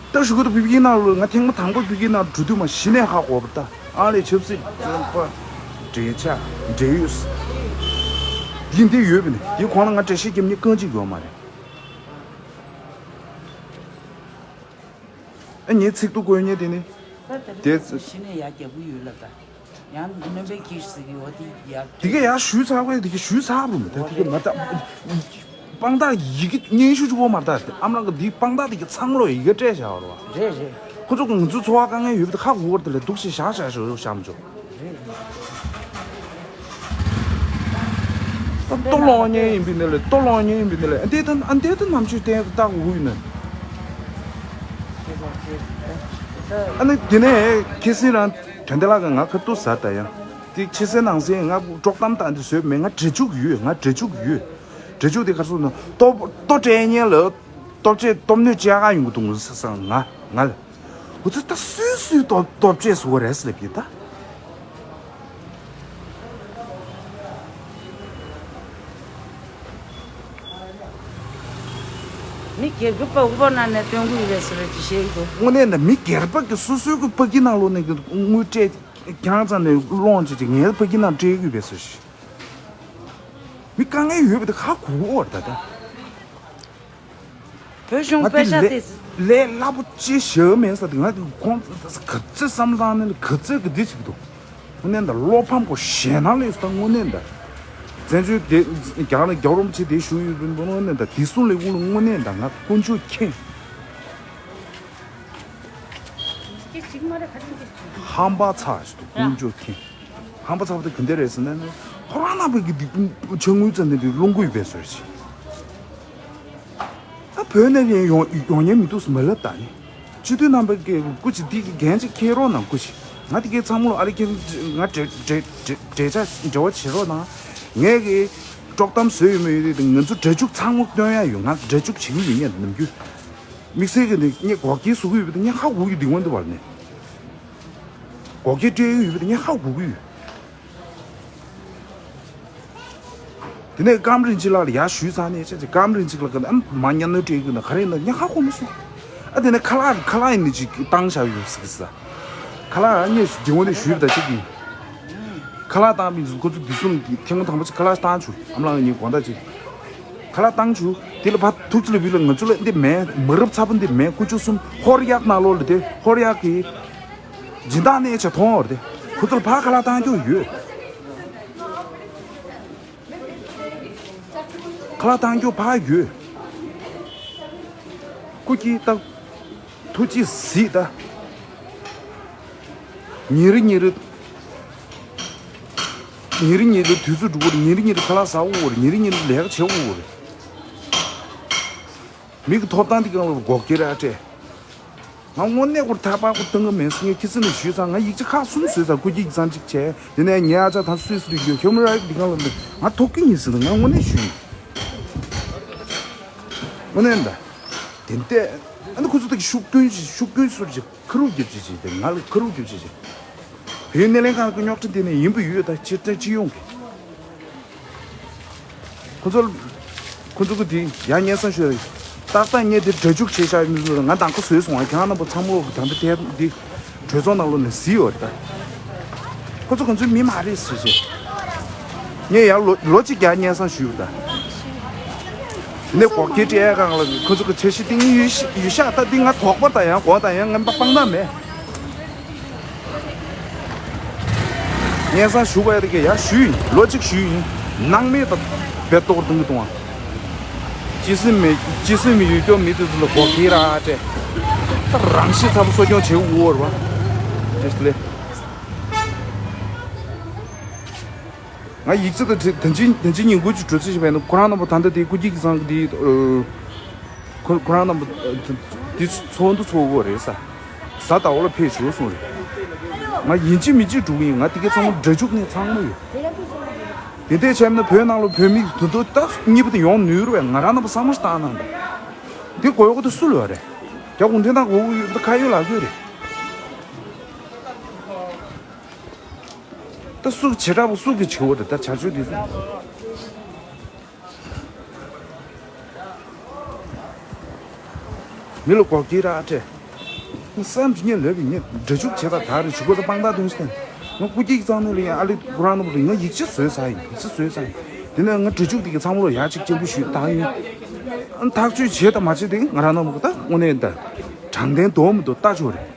ད་ཞུ་གི་ད་ཕ་གིའི་ནང་ལ་ང་ཐེངས་མ་དང་པོ་ཕ་གིའི་ནང་འགྲོ་དུས་མ་གཞི་ནས་ཧ་གོ་བ་ད། ཨ་ལས་ཆབ་སྲིད་བཙོན་པ་འབྲེལ་ཆགས་འབྲེལ་ཡོད་འདི་འདི་ཡོད་པ་ནི་འདི་གོང་ལ་ང་འགྲེལ་བཤད་རྒྱབ་མཁན་རྐང་གཅིག་ཡོད་མ་རེད། ཨ་ངའི་ཚིག་ཏུ་བཀོད་མཁན་དེ་ནི། ད་དེ་དེ་ཚོ་གཞི་ནས་ཡར་རྒྱབ་ཀྱི་ཡོད་ལབ་ད། ཡང་སྣོན་པའི་གྱིས་ཟེར་གྱི་འོ་དེ་ཡར། དེ་ག་ཡར་ཞུས་ཚར་བས་དེ་ག་ཞུས་ཚར་བ་མ་ད་དེ་ག་མ་ད། དཔང་རྟགས་ཡི་གེ་སྙན་ཞུ་བཅུག་གོ་མ་ད་ཨམ་ལགས་ཀྱི་འདི་དཔང་རྟགས་དེ་ག་ཚང་མ་ལོ་ཡི་གེ་སྤྲད་བཞག་བ་རེད་བ། རེད་རེད། ཁོ་ཚོ་གི་ང་ཚོའི་འཚོ་བ་དཀའ་ངལ་ཡོད་པ་དེ་ཁག་འུར་དེ་ལས་སྡུག་ཤི་བཞག་བཞག་ཞོ་བཞག་མ་ཆོག་ད་ལྟོ་ལོག་ཉེན་ཡིན་པའི་ནི་ལས་ལྟོ་ལོག་ཉེན་ཡིན་པའི་ནི་ལས་ཨ་འདས་ད་ཨ་འདས་ད་ནམ་ཆོས་བསྟན་ལྟ་འུ་ཡིན་ནི། ཨ་ནི་དེ་ནས་ཁེ་སྲིང་རང་དོན་དེ་ལག་གི་ང་ཁ་ཏུ་ཟ་ད་ཡང་དེ་ཕྱི་གསལ་ནང་གསལ་ང་དཀྲོག་གཏམ་ད་འདི་བཟོས་མེད། ང་འབྲེལ་འཇུག་ཡོད། ང་འབྲེལ་འཇུག་ཡོད། འབྲེལ་འཇུག་དེ་ག་སོ་ན་ལྟོ་ལྟོ་སྤྲད་ཉེན་ལ་ལྟོ་ཆས་ལྟོ་སྣོད་ཅི་ཡག་ཡོང་གི་འདུག་ཟེར་ང་ང་ལ། འུ་ཚོ་ད་སུས་སུས་སྟོབས་སྟོབས་ཆེ་སུ་རེད་ཟེར་གི་ད། མི་སྒེར་གྱི་པ་དབུ་པ་ནང་ནས་སྟོན་དགོས་རེད་ཟེར་གྱི་བཤད་ཀྱི་འདུག་དངོས་གནས་ད་མི་སྒེར་པ་གི་སོ་སོའི་གི་པ་ཀི་ནང་ལོགས་ནས་གི་དངུལ་སྤྲད་རྐྱང་ཙམ་ནས་སློང་བྱེད་ཀྱི་ངའི་པ་ཀི་ནང་སྤྲད་དགོས་པས་ཟེར་ཞིག་མི་དཀའ་ངལ་ཡོད་པ་དེ་ཧ་གོ་གི་ཡོད་རེད་ད་ད། བོད་གཞུང་ང་དཔེ་དེ་ཆ་ལས་དེ། ལས་སླ་པོ་ཅི་ཞིག་མེད་ས་དེ་ང་དེ་ཁོང་ག་ཚོད་བསམ་བློ་བཏང་ནས་ག་ཚོད་གི་འདི་བྱེད་ཀྱི་འདུག་དངོས་གནས་ད་བློ་ཕམ་གོ་ཞེད་སྣང་སླེབས་སོང་ད་དངོས་གནས་ད། བཙན་བྱོལ་དེ་རྒྱ་ནག་རྒྱལ་བ་རིན་པོ་ཆེ་དེ་བཞུགས་ཡོད་པའི་དངོས་གནས་ད་དེ་གསུང་ལས་དབུ་ལ་དངོས་གནས་ད་ང་དཀོན་མཆོག་མཁྱེན། ཧམ་པ་ཚ་ཞིག་འདུག་དཀོན་མཆོག་མཁྱེན། ཧམ་པ་ཚ་བ་དེ་ག་འདྲ་རེད་ཟེར་ན་ནི་ཁོ་རང་རྣམ་པའི་གི་འདི་ཕྱག་དངུལ་ཙམ་ནས་འདི་སློང་དགོས་པའི་བཟོ་ཞིག་ད་བོད་ནས་ཡང་ཡོང་ཡོང་ཉན་མི་འདུག་མ་ལབ་ད་ནི། སྤྱི་འཐུས་རྣམ་པ་གི་སྐུ་མཁྱེན་འདི་གི་འགན་ཅིག་འཁྱེར་རོགས་གནང་སྐུ་མཁྱེན། ང་དེ་གའི་ཚང་མ་ལ་ཨ་རི་ཁྱེད་ང་འབྲེལ་འབྲེལ་འབྲེལ་འབྲེལ་ཆ་འབྲེལ་བ་བྱེད་རོགས་གནང་། ངས་གི་དཀྲོག་གཏམ་བཟོས་ཡོད་མེད་ཡོད་དེ་ང་ཚོ་འབྲེལ་འཇུག་ཚང་མ་སྟོན་ཡ་ཡོད། ང་འབྲེལ་འཇུག་བྱེད་ཀྱི་ཡོད་ངས་ནམ་རྒྱུན། དམིགས་བསལ་གི་ནི་ངས་འགོག་རྐྱེན་བཟོ་གི་ཡོད་པ་དེ་ངས་ཧ་གོ་གི་འདུག་དབང་དུ་བར་ནས། འགོག་རྐྱེན་སྤྲད་ཀྱི་ཡོད་པ་དེ་ངས་ཧ་གོ་གི་ཡོད། དེ་ནས་ཀམ་རིན་ཆེན་ལགས་ལ་ཡར་ཞུས་ཚར་ནས་བྱས་ཙང་ཀམ་རིན་ཆེན་ལགས་ཀྱིས་ཨ་མ་གཉའ་གནོན་སྤྲད་ཀྱི་ཡོད་ན་ག་རེ་ཡིན་ན་ངས་ཧ་གོ་མ་སོང་། ཨ་དེ་ནས་ཁ་ལག་ཁ་ལག་ཡིན་ནི་ཅིག་བཏང་བཞག་ཡོད་ཟེར་གི་ཟེར། ཁ་ལག་ཨ་ངས་འདི་འོ་ནས་ཞུས་པ་ད་ཅིག་ཡིན། ཁ་ལག་བཏང་མི་ཚོ་ཁོ་ཚོ་དེ་གསུམ་གྱིས་ཐེངས་མ་དང་པོ་ཅིག་ཁ་ལག་བཏང་བྱུང་། ཨ་མ་ལགས་ངས་དགོངས་དག་ཅིག་ཁ་ལག་བཏང་བྱུང་། དེ་ལ་ཕར་ཐུགས་རྗེ་ལ་བི་ལ་ང་ཚོ་ལ་འདི་མེད། མ་རབས་ཚ་པོ་འདི་མེད། དཀོན་མཆོག་གསུམ་ཧོར་གཡག་ནང་ལོགས་ལ་དེ་ཧོར་གཡག་གི་སྦྱིན་བདག་གནས་ཆ་མཐོང་བར་དེ། ཁོ་ཚོར་ཕར་ཁ་ལག་བཏང་རྒྱུ་ཡོད། ཁ་ལག་བཏང་རྒྱུ་ཕར་ཡོད། སྐུ་སྐྱིད་ད། ཐུགས་རྗེ་གཟིགས་ད། ཉིན་རེ་ཉིན་རེ། ཉིན་རེ་ཉིན་རེ་དུས་ཚོད་འགྲོ་གི་རེད། ཉིན་རེ་ཉིན་རེ་ཁ་ལག་ཟ་འོ་རེད། ཉིན་རེ་ཉིན་རེ་ལས་ཀ་བྱེད་འོ་རེད། མི་གི་ཐོབ་ཐང་འདི་གང་ལ་འགོག་རྐྱེན་ར་སྤྲད། ང་དངོས་གནས་ཁོར་ཐག་པ་ཁོ་གཏོང་གི་མེད་ཟེར། ངས་ཁྱི་སེ་ནས་ཞུས་ཙང་། ང་ཡིག་ཆ་ཁག་གསུམ་བཟོས་ཙང་། སྐུ་སྐྱིད་གཙང་གཅིག་བྱས། དེ་ནས་ངའི་ཨ་ཅག་ད་སུད་སི་རུ་ཡོད། ཧིའུ་མན་རའིཊ་འདི་གང་ལ་ང་ཐོབ་ཀྱི་ཡིན་ཟེར། ང་དངོས་གནས་ཞུས་ཡིན། དངོས་གནས་ད། དེ་འདྲས། ཨ་ནི་ཁོ་ཚོ་དག་ཤུགས་སྐྱོན་ཤུགས་སྐྱོན་སོར་ཅིག་ཁ་རུ་རྒྱབ་ཅིག་ཅིག་དེ་ང་ལ་ཁ་རུ་རྒྱབ་ཅིག་ཅིག་བོད་སྣེ་ལེན་ཁང་གི་རྙོག་དྲ་དེ་ནས་ཡིན་པ་ཡོད། ད་སྤྱིར་བཏང་སྤྱི་ཡོངས་ཀྱི། ཁོ་ཚོ། ཁོ་ཚོ་གི་དེ་ཡང་སྙན་སེང་ཞུ་རེད། ཏག་ཏག་ངས་དེ་སྒྲ་འཇུག་བྱས་བཞག་ཡོད་མི་འདུག་ང་ནང་ཁ་བཟོས་སོང་བ། ཁྱེད་རང་རྣམ་པ་ཚང་མ་ལོག་གི་ད་ལྟ་དེ་འདི་གྲོས་ཚོགས་ནང་ལོགས་ནས་གཟིགས་ཡོད་རེད་ད། ཁོ་ཚོ་ཁོ་ཚོའི་མི་མ་རེད་ཟེར་བྱས། ངས་ཡང་ལོ་ལོ་གཅིག་ཡང་སྙན་སེང་ཞུས་ཡོད་ད། དེ་ནས་འགོག་རྐྱེན་སྤྲད་ཡ་གང་ལ་ཁོ་ཚོ་གི་འཆར་གཞི་སྟེང་ཡུལ་ཤ་ཡུལ་ཤ་ད་འདི་ང་དོགས་པ་ད་ཡང་གོ་ད་ཡང་ངན་པ་སྤང་ན་མེད། སྙན་སེང་ཞུ་བ་ཡ་དེ་ག་ཡ་ཞུས་ཡིན། ལོ་གཅིག་ཞུས་ཡིན། སྣང་མེད་དང་རྦད་གཏོང་གཏོང་གི་གཏོང་བ། སྤྱི་སེམས་མེད། སྤྱི་སེམས་ཡོད་སྐྱོ་མི་དེ་ཚོ་ལ་འགོག་རྐྱེན་ར་སྤྲད། ད་རང་ཤི་ཚ་པོ་གསོ་སྐྱོང་བྱེད་དགོས་རེད་བ། ཅེས་ལེ། ང་ཡིག་ཚད་དང་དེ་ཕྱིན་དེ་ཕྱིན་ཉིན་དགུ་གཅིག་གྲོས་ཚོད་ཞིག་བས་ན། ཁོ་རང་རྣམ་པ་ད་ལྟ་དེ་སྐུ་སྐྱིད་ཚང་གི་དེ། ཁོ་ཁོ་རང་རྣམ་པ་དེ་ཚོ་འདུ་ཚོགས་དགོས་རེད་ས། གཟའ་ཟླ་བ་ལ་ཕེབས་ཞུ་གསུངས་རེད། ང་ཡིན་གཅིག་མིན་གཅིག་འགྲོ་གི་ཡིན། ང་དེ་གའི་ཚང་མ་སྒྲ་འཇུག་ནས་ཚང་མ་ཡོད། དེ་འདྲས་བྱས་ན་བོད་ནང་ལ་བོད་མི་དུ་དུ་ད་གཉིས་པ་དེ་ཡོང་ནུས་རུ་བས། ང་རང་རྣམ་པ་བསམ་བློ་བཏང་གནང་དང་། དེ་དགོས་ཡོད་དེ་སུ་ལོས་རེད། རྒྱ་གུང་ཁྲན་ཏང་དགོས་ཡོད་ད་ཁ་ཡོད་ལག་ཡོད་རེད། ད་སུ་བྱེ་བྲག་པ་སུ་གི་བྱེད་པ་རེད། ད་བྱ་སྤྱོད་འདི་སུ། མི་ལ་འགོག་རྐྱེན་ར་སྤྲད། ངས་བསམ་གྱི་ངས་ལོས་པའི་ངས་སྒྲ་འཇུག་བྱེད་ད་ག་རེ་བྱེད་དགོས་ད་དཔང་རྟགས་སྟོན་ཟེར། ང་སྐུ་སྐྱིད་ཀྱི་གཙང་ནུས་ལ་ཡང་ཨ་ལི་ཁོ་རང་རྣམ་པ་ལ་ང་ཡིག་ཆ་བཟོས་ཚར་ཡིན། ཡིག་ཆ་བཟོས་ཚར་ཡིན། དེ་ནས་ང་སྒྲ་འཇུག་དེ་གི་ཚང་མ་ལ་ཡག་ཅིག་སྤྱན་འབུལ་ཞུས་བཏང་ཡིན། ཨ་ཐག་གཅོད་བྱེད་དང་མ་བྱེད་དེ་ང་རང་རྣམ་པ་ད་དངོས་གནས་ད་དྲང་བདེན་འདོར་མི་འདོར་ལྟ་ཆོག་རེད།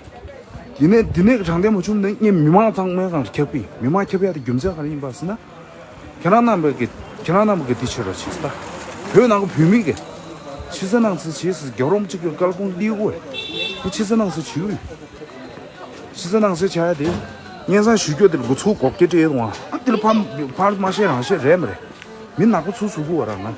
དེ་ནས་དེ་ནས་དྲང་བདེན་མ་བྱུང་ན་ངས་མི་མང་ཚང་མའི་སྒང་ལ་ཁྱབ་ཀྱི་ཡིན། མི་མང་ཁྱབ་ཡ་དེ་རྒྱུ་མཚན་ག་རེ་ཡིན་པ་ཟེར་ན། ཁྱེད་རང་རྣམ་པས་ཀྱི་ཁྱེད་རང་རྣམ་པ་གི་འདི་བྱེད་རོགས་བྱེད་ས། བོད་ནང་གི་བོད་མི་གི་ཕྱི་གསལ་ནང་གསལ་བྱེད་ཟེར། རྒྱལ་བ་རིན་པོ་ཆེ་གི་བཀའ་དགོངས་ལེགས་པོ་རེད། ངས་ཕྱི་གསལ་ནང་གསལ་བྱེད་ཀྱི་ཡོད། ཕྱི་གསལ་ནང་གསལ་བྱ་ཡ་དེ། སྙན་སེང་ཞུ་རྒྱུ་དེ་ལ་འགོ་ཚུགས་འགོག་རྐྱེན་སྤྲད་ཡོང་བ། ཨ་དེ་ལ་ཕར་ཕར་མ་བཤད་རང་བཤད་རེད་མ་རེད། མི་ནག་པོ་ཚུར་ཟུག་གི་བ་རང་ང་།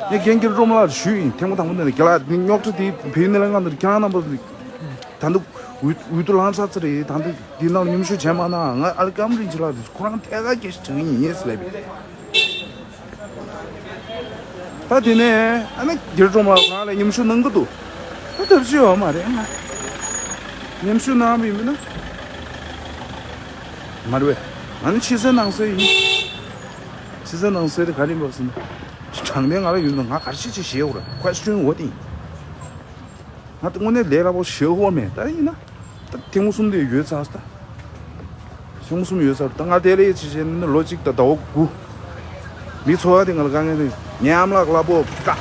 ངས་རྒན་རྒྱལ་སྒྲོལ་མ་ལགས་ཞུས་ཡིན། ཐེངས་མ་དང་པོ་ནས་རྒན་ལགས་འདི་རྙོག་དྲ་དེ་བོད་ཡིག་སྣེ་ལེན་ཁང་དུ་ཁྱེད་རང་རྣམ་པ་ད་ལྟ་འོས་འོས་བསྡུ་ལངས་ཚར་ཚར་རེད། ད་ལྟ་འདི་ནང་མཉམ་ཞུགས་བྱས་མ་གནང་། ང་ཨ་ལི་ཀམ་རིན་ཆེན་ལགས་དེ་ཁོ་རང་ཐད་ཀར་སྐད་ཆ་དྲི་གི་ཡིན་ཟེར་ལབ་པས། ད་དེ་ནས་ཨ་ནི་རྒྱལ་སྒྲོལ་མ་ལགས་ང་ལ་མཉམ་ཞུགས་གནང་གི་འདུག་ད་ཐབས་ཤེས་ཡོད་མ་རེད། ང་མཉམ་ཞུགས་གནང་བ་ཡིན་ན་མ་རེད་པས། ང་ནི་ཕྱི་གསལ་ནང་གསལ་ཡིན། ཕྱི་གསལ་ནང་གསལ་དེ་ག་རེ་ཡིན་པ་ཟེར་ན། དྲང་བདེན་ང་ལ་ཡོད་ན་ང་ག་རེ་བྱེད་ཅེས་ཞེད་འོ་ར། ཁོ་ཨེ་སི་ཀྲིམ་འོ་དེ་ཡིན། ང་དེ་དངོས་གནས་ལས་སླ་པོ་ཞེད་འོ་མེད། ད་ཡིན་ན། ད་ཐེངས་མ་གསུམ་དེ་ཡོད་ཚར་ད། ཐེངས་མ་གསུམ་ཡོད་ཚར། ད་ང་དེ་ལས་ཅི་བྱེད་ན་ལོ་གཅིག་དང་ཟླ་བ་དགུ། མི་ཚོ་བ་དེ་ང་ལ་དཀའ་ངལ་དེ། ངའི་ཨ་མ་ལགས་གླ་ཕོགས་བཀག་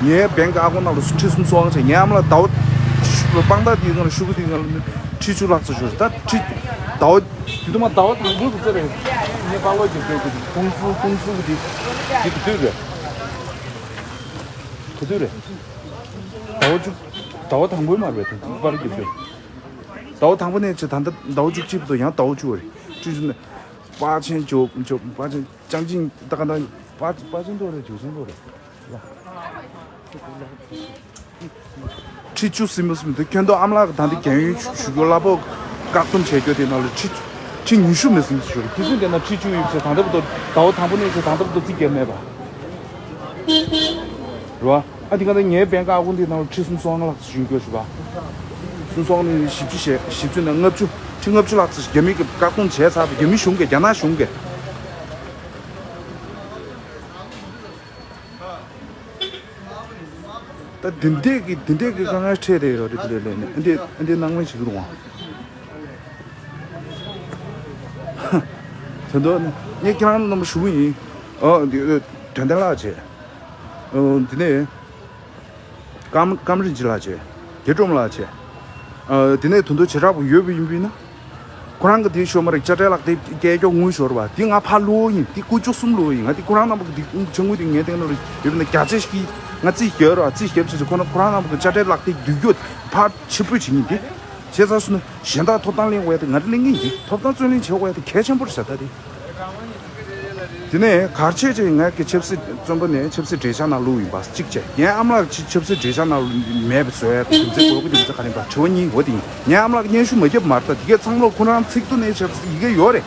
ངའི་བེང་ཨ་ཁོན་ནང་ལ་ཁྲི་སུམ་ཅུ་སོང་བྱས། ངའི་ཨ་མ་ལགས་ཟླ་བ་དཔང་རྟགས་དེའི་ནང་ལ་ཤོག་གུ་དེའི་ནང་ལ་ཁྲི་བཅུ་ལྷག་ཙམ་ཤོར། ད་ཁྲི་ཟླ་བ་དེ་དུ་མ་ཟླ་བ་དང་པོའི་གི་ཚེ་རེད། ངས་པཱ་ལོ་རྒྱབ་ཆོག་གི་ཁུང་ཙི་ཁུང་ཙི་གི་དེ་དེ་ག་དུས་རེད། ག་དུས་རེད། ཟླ་བ་བཅུ། ཟླ་བ་དང་པོའི་མ་རེད། དེ་པཱ་ལོ་རྒྱབ་ཆོག་ཟླ་བ་དང་པོ་ནས་བྱས་ད་ལྟ་ཟླ་བ་བཅུ་གཅིག་བར་དུ་ཡང་ཟླ་བ་བཅུ་རེད། བཅུ་གཅིག་ནས་པ་ཆེན་ཇོ་ཇོ་པ་ཆེན་ཅང་ཅིང་ད་ག་ད་པ་པ་ཆེན་ཏོ་རེད། ཇོ་ཆེན་ཏོ་རེད། ཁྲི་བཅུ་ཟིན་མ་ཟིན་དེ་ཁྱོད་ཚོ་ཨ་མ་ལགས་ད་འདི་རྒན་ཡོལ་ཞུ་རྒྱུ་གླ་ཕོགས་བཀག་སྡོམ་བྱས་རྒྱུ་དེ་ནང་ལ་ཁྲི་ཁྲི་ཉི་ཤུ་མི་ཟིན་ཞུ་རེད། ཁྱི་སེང་དེ་ན་ཁྲི་བཅུ་ཡོད་ཟེར། ད་ལྟ་བར་དུ་ཟླ་བ་དང་པོ་ནས་ཟེར་ད་ལྟ་བར་དུ་རྩིས་བརྒྱབ་མེད་པ་རེད་བ། ཨ་དེ་ག་ད་ངའི་བེང་ཨ་ཁོན་དེ་ནང་ལ་ཁྲི་སུམ་ཅུ་སོ་ལྔ་ལྷག་ཙམ་ཞུ་རྒྱུ་ཞུ་བ། སུམ་ཅུ་སོ་ལྔ་ནས་བཞི་བཅུ་ཞེ་བཞི་བཅུ་ནས་ལྔ་བཅུ་ཁྲི་ལྔ་བཅུ་ལྷག་ཙམ་རྒྱ་མི་གི་བཀག་སྡོམ་བྱས་ཚར་བ། རྒྱ་མི་གཞུང་གིས་རྒྱ་ནག་གཞུང་གིས། ད་འདི་འདྲས་ཀྱི་འདི་འདྲས་ཀྱི་དཀའ་ངལ་འཕྲད་བསྡད་ཡོད་རེད། དེ་ལས་ལས་ནས་འདི་འདི་སྣང་མེད་བྱེད་ཀྱི་རུང་བ། དོན་དུ་ངས་ཁྱེད་རང་རྣམ་པ་ཞུ་གི་ཡིན། ཨ་འདི་དོན་ལྡན་ལགས་བྱས། ཨ་འདི་ནས་ཀམ་ཀམ་རིན་ཆེན་ལགས་བྱས། དགེ་སྒྲོལ་མ་ལགས་བྱས། ཨ། དེ་ནས་དོན་དུ་བྱེ་བྲག་པོ་ཡོད་པ་ཡིན་པས་ན། ཁོ་རང་གི་དེ་ཤོར་མ་རེད། དཔྱ་ཁྲལ་ལག་དེབ་སྐྱེལ་ཀྱོག་དངུལ་ཤོར་བ་དེ་ང་ཕར་བླུགས་ཡིན། དེ་དཀོན་མཆོག་གསུམ་བླུགས་ཡིན། ང་དེ་ཁོ་རང་རྣམ་པ་གི་དེ་དངུལ་དེ་ངའི་སྟེང་ན་ཡོད་པས་ན་བརྒྱ་ཆ་ཞིག་གིས་ང་རྩིས་བརྒྱབ་རོགས། རྩིས་བརྒྱབ་བྱས་ཚེ་ཁོ་ན་ཁོ་རང་རྣམ་པ་གི་དཔྱ་ཁྲལ་ལག་དེབ་བསྡུས་ཀྱོག་ཕར་ཕྱིར་འབུད་བྱེད་ཡིན། དེ་བྱས་ཚར་སོང་ན་གཞན་དག་ཐོབ་ཐང་ལེན་དགོས་ཡ་དེ་ང་རང་ལེན་གྱི་ཡིན། དེ་ཐོབ་ཐང་རྩོད་ལེན་བྱེད་དགོས་ཡ་དེ་གལ་ཆེན་པོ་རེད་ཤག་ད་དེ། དེ་ནས་གར་ཆོད་ཅིག་ང་གི་ཆབ་སྲིད་བཙོན་པ་ནས་ཆབ་སྲིད་འབྲེལ་ཆགས་ནང་བླུགས་ཡིན་པ་གཅིག་བྱས། ངའི་ཨ་མ་ལགས་ཆབ་སྲིད་འབྲེལ་ཆགས་ནང་མེད་པ་བཟོ་ཡ་རྒྱུ་མཚན་དགོས་ཀྱི་རྒྱུ་མཚན་ག་རེ་ཡིན་པ་དྲི་བ་གཉིས་འོ་དེ་ཡིན། ངའི་ཨ་མ་ལགས་སྙན་ཞུ་མ་བརྒྱབ་མ་རེད། ད་དེ་གས་ཚང་མ་ལོ་ཁོ་རང་ཚིག་ཐོ་ནས་ཆབ་སྲིད་ཡི་གེ་ཡོད་རེད།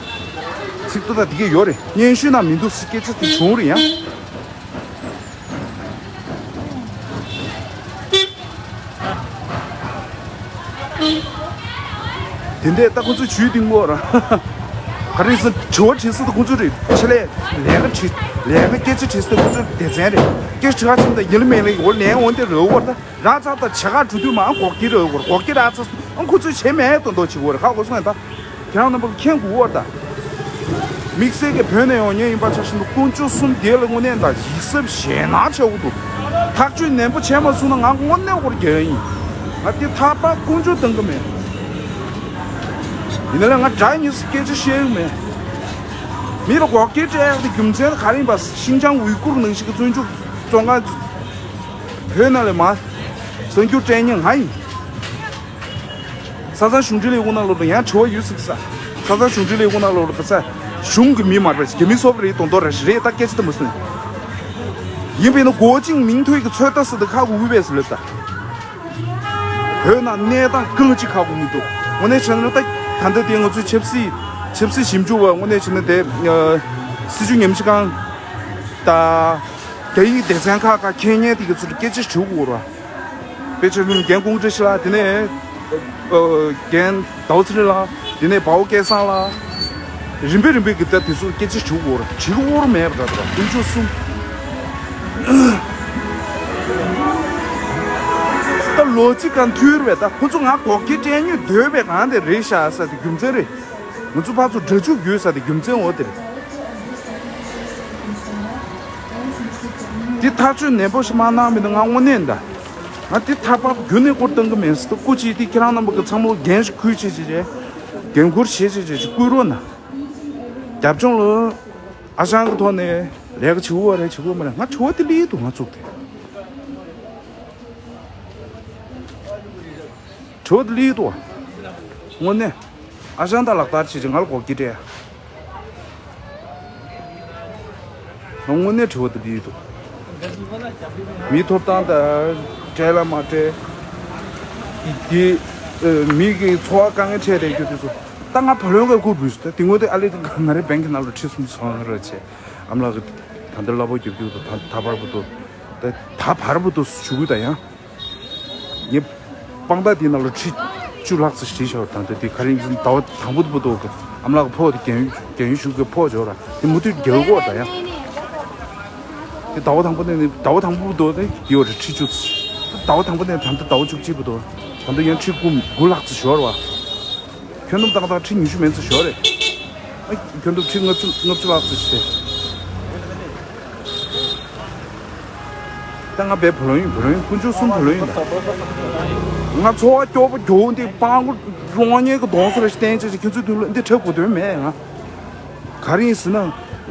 ཚིག་ཐོ་དང་དེ་གས་ཡོད་རེད། སྙན་ཞུ་ནང་མི་འདུག་སྐད་ཆ་དེ་བྱུང་རེད་ཡང་། དེ་འདྲས་ད་ཁོ་ཚོས་ཇུས་འདི་ངོ་ར། ག་རེ་ཟེར་དྲི་བ་དྲིས་ས་ད་ཁོ་ཚོས་རེད། ཆེད་ལས་ལས་ཀ་དྲིས་ལས་ཀ་སྐད་ཆ་དྲིས་ས་ད་ཁོ་ཚོས་སྡེ་ཚན་རེད། སྐད་ཆ་དྲི་བ་ཕྱིན་ད་ཡིན་ལ་མིན་ལ་འོ་ལན་འོ་འདི་རེད་འོ་ད་ར་ཚ་ད་བྱ་ག་འགྲོ་དུས་མ་འགོག་གི་རེད་འོ་འགོག་གི་ར་ཚ་ཨང་ཁོ་ཚོས་བྱས་མེད་དོ་འདོག་བྱེད་འོ་རེད། ཁ་གོ་སོང་ད། ཁྱེད་རང་རྣམ་པ་མཁྱེན་དགོས་པ་ད། དམིགས་བསལ་གྱི་བོད་ནས་ཡོང་མཁན་ཡིན་པ་ཆ་བཞག་ན་དཀོན་མཆོག་གསུམ་དེ་ལ་དངོས་གནས་ད་ཡིད་གཟབ་ཞེད་སྣང་ཆེ་བོ་འདུག་ཐག་གཅོད་ནན་པོ་བྱས་མ་སོང་ན་ང་དངོས་གནས་སྐོར་རྒྱག་ཡིན། ང་དེ་ཐག་པ་དཀོན་མཆོག་བཏང་གི་མེད། ཡིན་ན་ལས་ང་དགྲ་གཉིས་སུ་སྐད་ཆ་བཤད་ཡོད་མེད། མི་ལ་འགོག་རྐྱེན་སྤྲད་ཡག་དེ་རྒྱུ་མཚན་ག་རེ་ཡིན་པ། ཤིན་ཅང་ཝུའི་གུར་ནང་བཞིན་གྱི་བཙོན་འཇུག་བཙོན་ཁང་བོད་ནང་ལས་མ་གསར་འགྱུར་སྤྲད་མཁན་ང་ཡིན། ས་ཚང་གཞུང་འབྲེལ་ལས་ཁུངས་ནང་ལོགས་ལ་ཡང་དྲི་བ་ཡོད་ཟེར་གི་ས། ས་ཚང་གཞུང་འབྲེལ་ལས་ཁུངས་ནང་ལོགས་ལ་ག་ས་གཞུང་གི་མི་མ་རེད་རྒྱ་མི་སོབ་རེད་དོན་དོ་རེད་རེད་ད་སྐད་ཆ་དེ་མ་གསུངས། ཡིན་པས་ན་མགོ་ཅིང་མིང་ཐོས་ཀྱི་ཚོད་ལྟ་ས་དེ་ཁག་དགོས་ཀྱི་བས་ཟེར་ལབ་ད། བོད་ནང་གནས་སྟངས་གང་ཅི་ཁག་དགོས་མི་འདུག་དངོས་གནས་བྱས་ན་ད་ད་ལྟ་དེ་ང་ཚོའི་ཆབ་སྲིད་ཆབ་སྲིད་ཞིབ་འཇུག་པ་དངོས་གནས་བྱས་ན་དེ་སྲིད་བྱུས་ཉམས་ཞིབ་ཁང་ད་རྒྱ་ཡིག་སྡེ་ཚན་ཁག་ཁག་མཁྱེན་མཁན་དེ་ག་ཚོར་སྐད་ཆ་ཞུ་དགོས་ར། དཔེ་ཆ་ལུང་རྒན་ཀུང་བཀྲ་ཤིས་ལགས། དེ་ནས་ཨ་རྒན་ཟླ་བ་ཚེ་རིང་ལགས། དེ་ནས་དཔའ་བོ་སྐལ་བཟང་ལགས། རིམ་པས་རིམ་པས་ཀྱི་ད་དེ་ཚོ་སྐད་ཆ་ཞུ་དགོས་ར། དྲི་དགོས་ར་མེད་པ་འདྲ་འདྲ་དཀོན་མཆོག་གསུམ། ད་ལོ་ཚིགས་གང་ཐུལ་བས་ད་ཁོ་ཚོ་ང་འགོག་རྐྱེན་སྤྲད་ཉོས་འདོད་པའི་གང་དེ་རེད་ཤག་ས་དེ་རྒྱུ་མཚན་རེད། ང་ཚོ་ཕར་ཚུར་འདྲ་འཇུག་ཡོད་ས་དེ་རྒྱུ་མཚན་འོ་དེ་རེད། འདི་ཐག་གཅོད་ནན་པོ་ཞིག་མ་གནང་མིན་ན་ང་དངོས་གནས་འདའ། ང་འདི་ཐག་པ་རྒྱུན་ནས་སྐོར་བཏང་གི་མེད་ཟེར། སྐུ་མཁྱེན་འདི་ཁྱེད་རང་རྣམ་པ་གི་ཚང་མ་འགན་ཞིག་ཁུར་བྱེད་བྱེད་བྱེད། འགན་འཁུར་བྱེད་བྱེད་བྱེད་ཅིག་བསྐུལ་རོགས་གནང་། རྒྱབ་ལྗོངས་ལ་ཨ་ཞང་གི་ཐོག་ནས་ལས་ཀ་བྱེད་དགོས་རེད་བྱེད་དགོས་མ་རེད། ང་དྲི་བ་འདི་སླེབས་འདུག་ང་ཚུགས་ཏེ། དྲི་བ་འདི་སླེབས་འདུག་དངོས་གནས། ཨ་ཞང་ད་ལག་བསྟར་བྱེད་ཅིག་ང་ལ་འགོག་རྐྱེན་སྤྲད། དངོས་གནས་དྲི་བ་འདི་འདི་འདུག་མིའི་ཐོབ་ཐང་དང་སྤྲད་ལ་མ་སྤྲད། དེ་ཨ་མི་གི་འཚོ་བ་དཀའ་ངལ་འཕྲད་བསྡད་རྒྱུ་དེ་ཚོ་ད་ང་བུ་ལོན་ག་བསྐུར་བུས་སུ་ད་དེ་སྔོན་དེ་ཨ་ལེ་དེ་ང་རའི་བེང་གི་ནང་ལ་ཁྲི་གསུམ་སོང་ར་བྱས། ཨ་མ་ལགས་ཀྱི་ད་ལྟ་གླ་ཕོགས་རྒྱབ་རྒྱུ་དང་ད་ད་བར་བུ་དོ་ད་ད་བར་བུ་དོ་ཞུ་གི་ད་ཡང་། ངས་དཔང་རྟགས་དེའི་ནང་ལ་ཁྲི་བཅུ་ལྷག་ཙམ་བྲིས་བཞག་ད་ལྟ་དེ་ག་རེ་ཡིན་ཟེར་ན་ཟླ་བ་དང་པོ་དེ་བར་དུ་ཨ་མ་ལགས་ཀྱི་ཕོགས་དེ་རྒན་རྒན་ཡོལ་ཞུ་གི་ཕོགས་འབྱོར་ར་དེ་མུ་མཐུད་རྒྱག་གོ་ད་ཡང་། དེ་ཟླ་བ་དང་པོ་ནས་ནི་ཟླ་བ་དང་པོ་བར་དུ་ནི་ཡོད་རེད་ཁྲི་བཅུ་ཙམ། ཟླ་བ་དང་པོ་ནས་ད་ལྟ་ཟླ་བ་བཅུ་གཅིག་བར་དུ་ད་ལྟ་ཡང་ཁྲི་དགུ་དགུ་ལྷག་ཙམ་འབྱོར་བ། ཁྱོན་བསྡོམས་ཏག་ཏག་ཁྲི་ཉི་ཤུ་མན་ཙམ་ཤོར་རེད། ཨ། ཁྱོན་བསྡོམས་ཁྲི་ལྔ་བཅུ་ལྔ་བཅུ་ལྷག་ཙམ་ཞིག་རེད། ད་ང་བའི་བུ་ལོན་ཡིན། བུ་ལོན་ཡིན། དཀོན་མཆོག་གསུམ་བུ་ལོན་ཡིན་ད། ང་འཚོ་བ་སྐྱོ་པོ་རྒྱུ་འདི་སྤྲང་པོ་རོང་ཉལ་གི་གདོང་སོ་རེ་ཞིག་བསྟན་བྱས་ཀྱི་ཁྱོད་ཚོའི་མདུན་ལ་འདི་འཁྲབ་དགོས་དོན་མེད་ང་། ག་རེ་ཡིན་ཟེར་ན།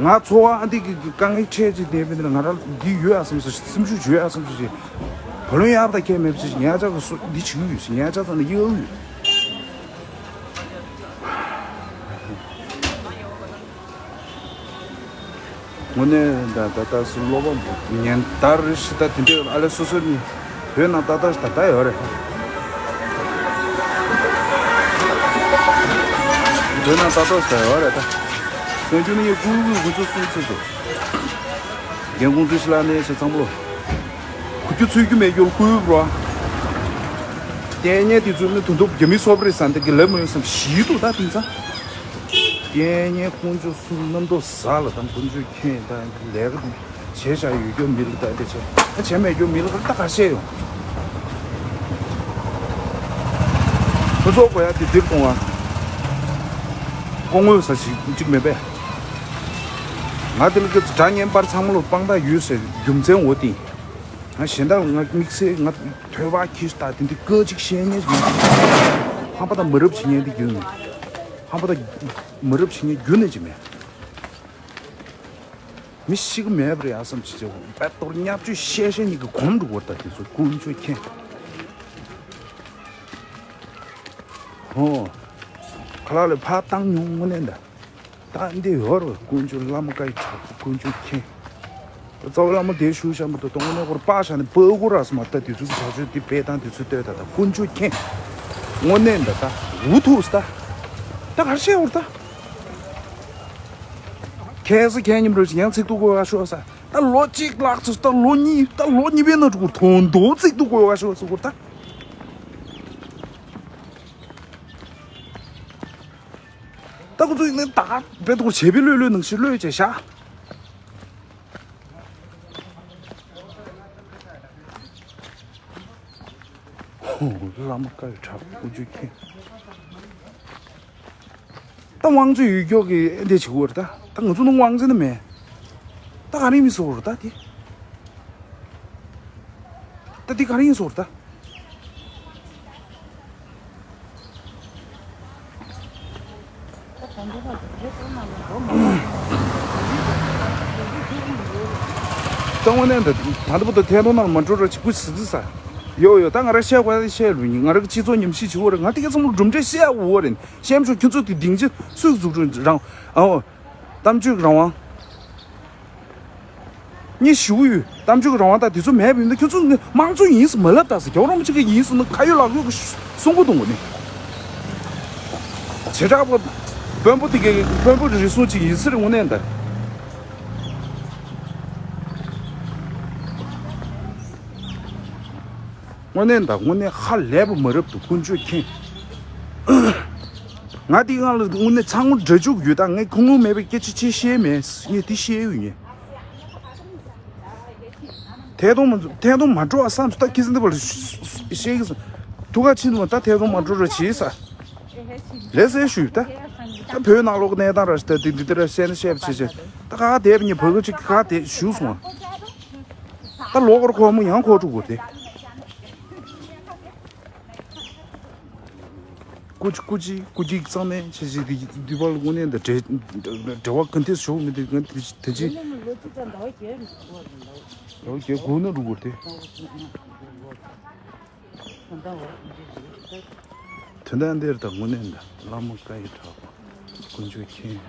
ང་འཚོ་བ་འདི་གི་དཀའ་ངལ་འཕྲད་ཀྱི་བསྡད་པའི་འདི་ལ་ང་རང་འདི་ཡོད་ཨ་བསམ་སོ་སེམས་ཤུགས་ཡོད་ཨ་བསམ་སོ་ཞིག་བུ་ལོན་ཡག་ད་ཁྱད་མེད་པ་ཞིག་ཉལ་ཆག་གི་སོ་འདི་བྱེད་ཀྱི་ཡོད་ཞིག་ཉལ་ཆག་ཚང་ལ་གཡག་ཡོད། དངོས་གནས་ད་ད་ལྟ་སུ་ཀློག་པ་ཉན་ལྟར་ཞིག་ད་དེ་འདྲའི་ཨ་ལེ་སོ་སོ་ནི་བོད་ནང་ཏག་ཏག་ཞིག་ད་ལྟ་ཡོད་རེད། བོད་ནང་ཏག་ཏག་ཞིག་ད་ཡོད་རེད་ད། གསར་འགྱུར་ནི་ཡི་ཀུ་རུ་ཀུ་རུ་ཀུ་ཚོ་གསུམ་ཚོད་དུ། རྒན་ཁོང་བཀྲ་ཤིས་ལགས་ནས་བྱས་ཚང་མ་ལོ། ཁུ་ཁྱུ་ཚུད་རྒྱུ་མེད་རྒྱུར་བསྐུལ་རོ། ལྟས་ངན་དེ་ཚོ་ནི་དོན་དུ་རྒྱ་མི་སོབ་རེད་བསམ་སྟེ་གི་ལབ་མ་ཡོང་བསམ་ཞིག་འདུག་ད་དེང་སང་། ལྟས་ངན་དཀོན་མཆོག་གསུམ་རྣམ་རྟོག་ཟ་ལ་དང་དཀོན་མཆོག་མཁྱེན་དང་ལས་ཀ་དང་བྱས་བཞག་ཡོད་རྒྱུ་མི་རིགས་དང་དེ་བྱས་ཨ་བྱས་མེད་རྒྱུ་མི་རིགས་ད་ག་བཤད་ཡོང་། ཁོ་ཚོ་གོ་ཡ་དེ་འདིར་གཏོང་བ། སྐུ་ངོ་ས་ཞིག་གཅིག་མེད་པས། ང་དེ་ལ་སྐྱོ་དགྲ་གཉེན་པར་ཚང་མ་ལོ་དཔང་རྟགས་ཡོད་ཟེར་རྒྱུ་མཚན་འོ་དེ། ང་གཞན་དག་ང་དམིགས་བསལ་ང་ཐོས་པ་ཁྱི་ལྟ་དེ་འདི་སྐད་ཅིག་བཤད་ཉན་ཅིག་མེད། ཧམ་པ་དང་མི་རབས་བྱེད་ཉན་དེ་རྒྱུན་མེད། ཧམ་པ་དང་མི་རབས་བྱེད་ཉན་རྒྱུན་ནས་ཅིག་མེད། མི་ཤི་གི་མེད་པ་རེད་ཨ་བསམ་ཅིག་བྱེད། དཔེ་གཏོར་བརྙས་བཅོས་བཤད་བཤད་ཉིད་ཀྱི་གོམ་འགྲོ་བར་ལྟ་དེ་ཚོ་དཀོན་མཆོག་མཁྱེན། ཧོ། ཁ་ལག་ལས་ཕར་བཏང་མྱོང་དངོས་གནས་འདའ། ད་འདི་ཡོད་རེད། དཀོན་མཆོག་བླ་མ་བཀའ་ཡི་དྲག་པོ་དཀོན་མཆོག་མཁྱེན། རྩ་བ་བླ་མ་དེ་ཞུ་བཞག་མ་གཏོགས་དངོས་གནས་ཁོར་པ་བཞག་ནས་པ་གུ་ར་སི་མ་ལྟ་དེ་ཚོ་གི་བྱ་སྤྱོད་འདི་སྤེལ་སྟངས་དེ་ཚོ་ལྟོས་ད། ད་དཀོན་མཆོག་མཁྱེན། དངོས་གནས་འདའ་ད་འུ་ཐུག་ད། ད་ག་རེ་བཤད་འོར་ད། ཁྱེད་ཚོ་ཁྱེད་མཉམ་རོལ་ཅིག་ཡང་ཚིག་ཐུག་གོ་ག་ཤོག་ས། ད་ལོ་གཅིག་ལྷག་ཙམ་ད་ལོ་གཉིས་ད་ལོ་གཉིས་པའི་ནང་འགྲོ་གོ་དོན་དུ་ཚིག་ཐུག་གོ་ག་ཤོག་ས་གོ་ད། ད་ཁོ་ཚོ་ཡིན་ན་ད་བེད་ཐོག་བྱས་པའི་ལྷོད་ལྷོད་ནང་བཞིན་ལྷོད་བྱས་བཞག་ཧོ། བླ་མ་བཀའ་ཡི་དྲག་པོ་དཀོན་མཆོག་མཁྱེན། ད་དབང་ཆ་ཡོད་མཁན་གྱི་འདི་བྱེད་དགོས་རེད་ད། ད་ང་ཚོ་ནང་དབང་ཆ་ནི་མེད། ད་ག་རེ་མི་སོ་རེད་ད་དེ། ད་དེ་ག་རེ་ཡིན་སོ་རེད་ད། ད་དངོས་གནས་འདི་ད་ལྟ་བར་དུ་ཐད་གཏོང་ནང་མ་འགྲོ་ར་ཅིག་སྐུ་ཟི་ཟི་ས། ཡོ་ཡོ་ད་ང་ར་བཤད་དགོས་ད་བཤད་ལུས་ཡིན། ང་ར་གི་སྤྱི་ཚོགས་ཉམས་ཞིབ་བྱེད་འོ་རེད། ང་དེ་ག་ཚང་མ་གྲུབ་འབྲས་བཤད་འོ་རེད། བཤད་མ་ཆོག་ཁྱོད་ཚོ་དེ་སྡིངས་ཆ་སུས་འཛུགས་སྐྲུན་རང་ཨོ། གཏམ་བརྗོད་ཀྱི་རང་དབང་། ངས་ཞུ་ཡོད། གཏམ་བརྗོད་ཀྱི་རང་དབང་དང་དེ་ཚོ་མེད་པ་ཡིན་ན་ཁྱོད་ཚོ་ནི་དམངས་གཙོ་ཡིན་ཟེར་མ་ལབ་ད་ཟེར། རྒྱལ་བ་རིན་པོ་ཆེ་གི་ཡིན་ཟེར་ན་ཁ་ཡོད་ལག་ཡོད་ཀྱི་གསུང་གི་འདུག་ནི། བྱེ་བྲག་པ་དཔོན་པོ་དེ་གའི་དཔོན་པོ་རེ་ཟུང་ཅིག་ཡིན་ཟེར་དངོས་གནས་ད། དངོས་གནས་ད་དངོས་གནས་ཧ་ལས་པ་མ་རབས་འདུག་དཀོན་མཆོག་མཁྱེན། ང་དེའི་སྒང་ལ་དངོས་གནས་ཚང་མ་འདྲ་འཇུག་ཡོད་ད། ངས་ཁུངས་ལུང་མེད་པའི་སྐད་ཆ་ཅི་བཤད་མེད། ངས་དེ་བཤད་ཡོད་ངས། ཐད་གཏོང་མ་ཐད་གཏོང་མ་འགྲོ་བ་བསམ་སོང་ད་ཁྱི་སེང་འདི་བར་བཤད་གི་སོང་། ཐུགས་ཁ་ཕྱིན་འདུག་ད་ཐད་གཏོང་མ་འགྲོ་ར་བྱེད་ས། ལས་ཟེར་ཞུས་ད། ད་བོད་ནང་ལོག་གནས་སྟངས་ར་ཞིག་ད་དེ་འདི་དེ་ར་བཤད་ན་བཤད་པ་བྱེད་བྱེད། ད་ག་དེབ་ཉི་བོད་གི་ཅིག་ག་དེ་ཞུས་སོང་ཨ། ད་ལོག་གར་ཁོ་མོ་ཡང་ཁོ་ཕྲུག་གོ་དེ། ཀུ་ཅི་ཀུ་ཅི་ཀུ་ཅི་གཙང་མའི་ཆེ་ཆེ་དེ་དུས་བར་དངོས་གནས་འདི་འབྲེལ་འབྲེལ་བ་ག་འདྲས་ཞུགས་མི་འདུག་ང་དེ་དེ་ཅི། ལོ་བརྒྱད་དགུ་ནང་འགྲོ་དགོས་ཏེ། དོན་དག་འདིར་དང་དངོས་གནས་འདི་བླ་མ་བཀའ་ཡི་དྲག་པོ་དཀོན་མཆོག་མཁྱེན།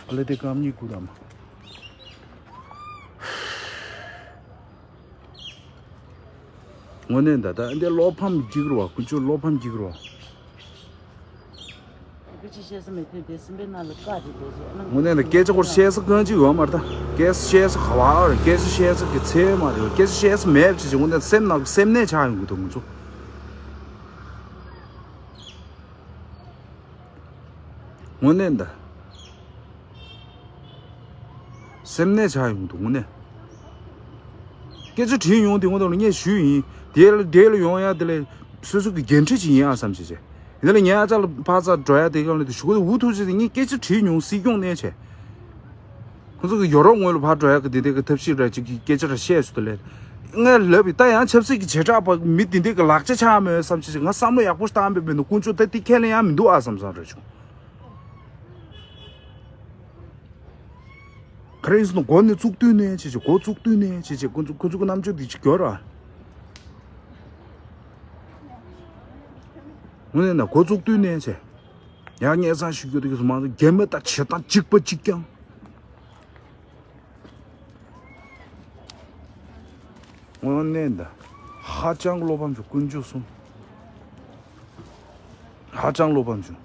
ཨ་ལེ་དེ་རྐང་གཉིས་དགུ་དང་མ། དངོས་གནས་ད་ལྟ་འདི་བློ་ཕམ་གཅིག་རེད་བ། ཀུན་སྤྱོད་བློ་ཕམ་གཅིག་རེད་བ། སྐད་ཆ་བཤད་ས་མེད་དུས་དེ་སེམས་པའི་ནང་ལ་བཀག་དེ་དེ་ཚོ་ཨ་ནང་དངོས་གནས་ད་སྐད་ཆ་སྐོར་བཤད་ས་གང་ཅི་ཡོད་མ་རེད་ད། སྐད་ཆ་བཤད་ས་ག་བ་རེད། སྐད་ཆ་བཤད་ས་གི་ཚད་མ་རེད། སྐད་ཆ་བཤད་ས་མེད་ཅི་ཅི་དངོས་གནས་སེམས་ནང་སེམས་ནད་ཆགས་ཡོང་གི་འདུག་ང་ཚོ། དངོས་གནས་ད། སེམས་ནད་ཆགས་ཡོང་འདུག་དངོས་གནས། སྐད་ཆ་དྲིས་མྱོང་དེ་དངོས་གནས་ལ་ངས་ཞུས་ཡིན། དེ་ལ་དེ་ལ་ཡོང་ཡ་དེ་ལ་སོ་སོ་གི་འགན་འཁྲི་ཅིག་ཡིན་ཨ་བསམ་བྱས་བྱས། དེ་ལ་ངས་ཨ་ཅག་ལ་ཕར་ཚུར་འགྲོ་ཡ་དེ་ག་ལ་དེ་ཞུ་གི་འདུག་འུ་ཐུག་ཅིག་དེ་ངས་སྐད་ཆ་དྲིས་མྱོང་སྲིད་སྐྱོང་གནས་བྱས། ཁོ་ཚོ་གི་ཡོ་རོབ་ངོས་ལ་ཕར་འགྲོ་ཡ་གི་དེ་འདྲ་གི་ཐབས་ཤེས་ར་ཅིག་གི་སྐད་ཆ་ར་བཤད་སོང་དེ་ལས། ངས་ལབ་པའི་ད་ཡང་ཆབ་སྲིད་ཀྱི་བྱེ་བྲག་པ་མི་དེ་འདྲ་གི་ལག་ཆ་ཆགས་མོད་བསམ་བྱས་བྱས། ང་བསམ་བློ་ཡག་པོ་བཏང་བས་མིན་འདུག་དཀོན་མཆོག་ད་དེ་ཁས་ལེན་ཡ་མི་འདུག་ཨ་བསམ་བསམ་ར་བྱུང་། ག་རེ་ཡིན་ཟེར་ན་མགོ་ནས་བཙུགས་དུས་ནས་བྱས་བྱས། མགོ་བཙུགས་དུས་ནས་བྱས་བྱས། ཁོ་ཚོ་ཁོ་ཚོ་གི་རྣམ་དཔྱོད་འདི་ཅིག་གྱོར་ར། དངོས་གནས་ན་མགོ་བཙུགས་དུས་ནས་བྱས། ཡང་སྙན་སེང་ཞུ་རྒྱུ་དེ་གི་མང་ཚོ་རྒན་མོ་དང་བྱེད་སྟངས་གཅིག་པ་གཅིག་རྐྱང་། དངོས་གནས་ད། ཧ་ཅང་བློ་ཕམ་བྱུང་། དཀོན་མཆོག་གསུམ། ཧ་ཅང་བློ་ཕམ་བྱུང་།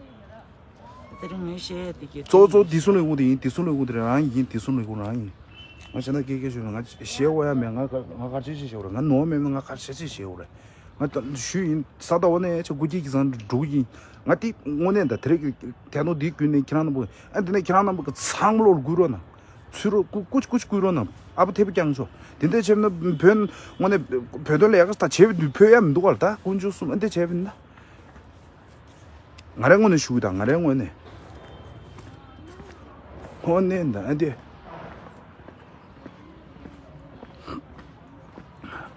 དེ་རིང་ངས་བཤད་ཡ་དེ་གི་གཙོ་གཙོ་བདེ་སྲུང་ལས་ཁུངས་དེ་ཡིན། བདེ་སྲུང་ལས་ཁུངས་དེ་རང་ཡིན། བདེ་སྲུང་ལས་ཁུངས་རང་ཡིན། ང་བྱས་ན་སྐད་སྐད་ཤོད་ན་ང་བཤད་འོ་ཡ་མེད། ང་ག་ང་ག་རེ་བྱེད་ཅེས་བཤད་འོ་རེད། ང་ནོར་མེད་མེད་ང་ག་རེ་བྱེད་ཅེས་བཤད་འོ་རེད། ང་ད་ཞུས་ཡིན། ས་ད་འོ་ནས་ཆ་དགུ་སྐྱིད་ཀྱི་སང་འགྲོ་གི་ཡིན། ང་དེ་དངོས་གནས་ད་དེ་རེད་གི། ཐད་གཏོང་འདི་བརྒྱུད་ནས་ཁྱེད་རང་རྣམ་པ་ཨ་འདི་ནས་ཁྱེད་རང་རྣམ་པ་གི་ཚང་མ་ལོར་སྒུག་རོགས་གནང་། ཚུར་རོགས་སྐུ་སྐུ་སྐུ་སྐུ་རོགས་གནང་། ཨ་ཕ་ཐེ་བོ་རྐྱང་ཤོག་དེ་འདྲ་བྱས་ན་བོད་དངོས་གནས་བོད་དོན་ལས་ཀ་ད་བྱེད་པ་འདུག་ཕོད་ཡ་མི་འདུག་ག་ད་དཀོན་མཆོག་གསུམ་ཨ་འདི་བྱས་པ་ཡིན་ན། ང་རའི་ངོས་ནས་ཞུ་གི་དང་། ང་རའི་ངོས་ནས། ཨོ་ནས་ད་ཨ་འདི།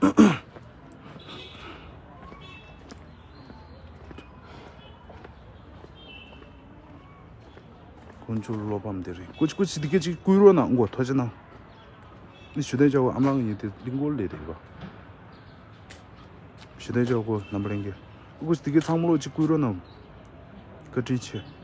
དཀོན་མཆོག་བློ་ཕམ་དེ་རེད། ཀུ་ཅི་ཀུ་ཅི་འདི་ག་ཅིག་བསྐུར་རོགས་གནང་། མགོ་ཐོ་ཅི་གནང་། ནི་ཞུ་དན་ཅག་གོ་ཨ་མ་ལགས་ཡིན་དེ་གླིང་སྐོར་ལས་དེ་གོ། ཞུ་དན་ཅག་གོ་རྣམ་པ་ལྷན་རྒྱས། ཀུ་ཅི་འདི་ག་ཚང་མ་ལོ་ཅིག་བསྐུར་རོགས་གནང་། བཀའ་དྲིན་ཆེ།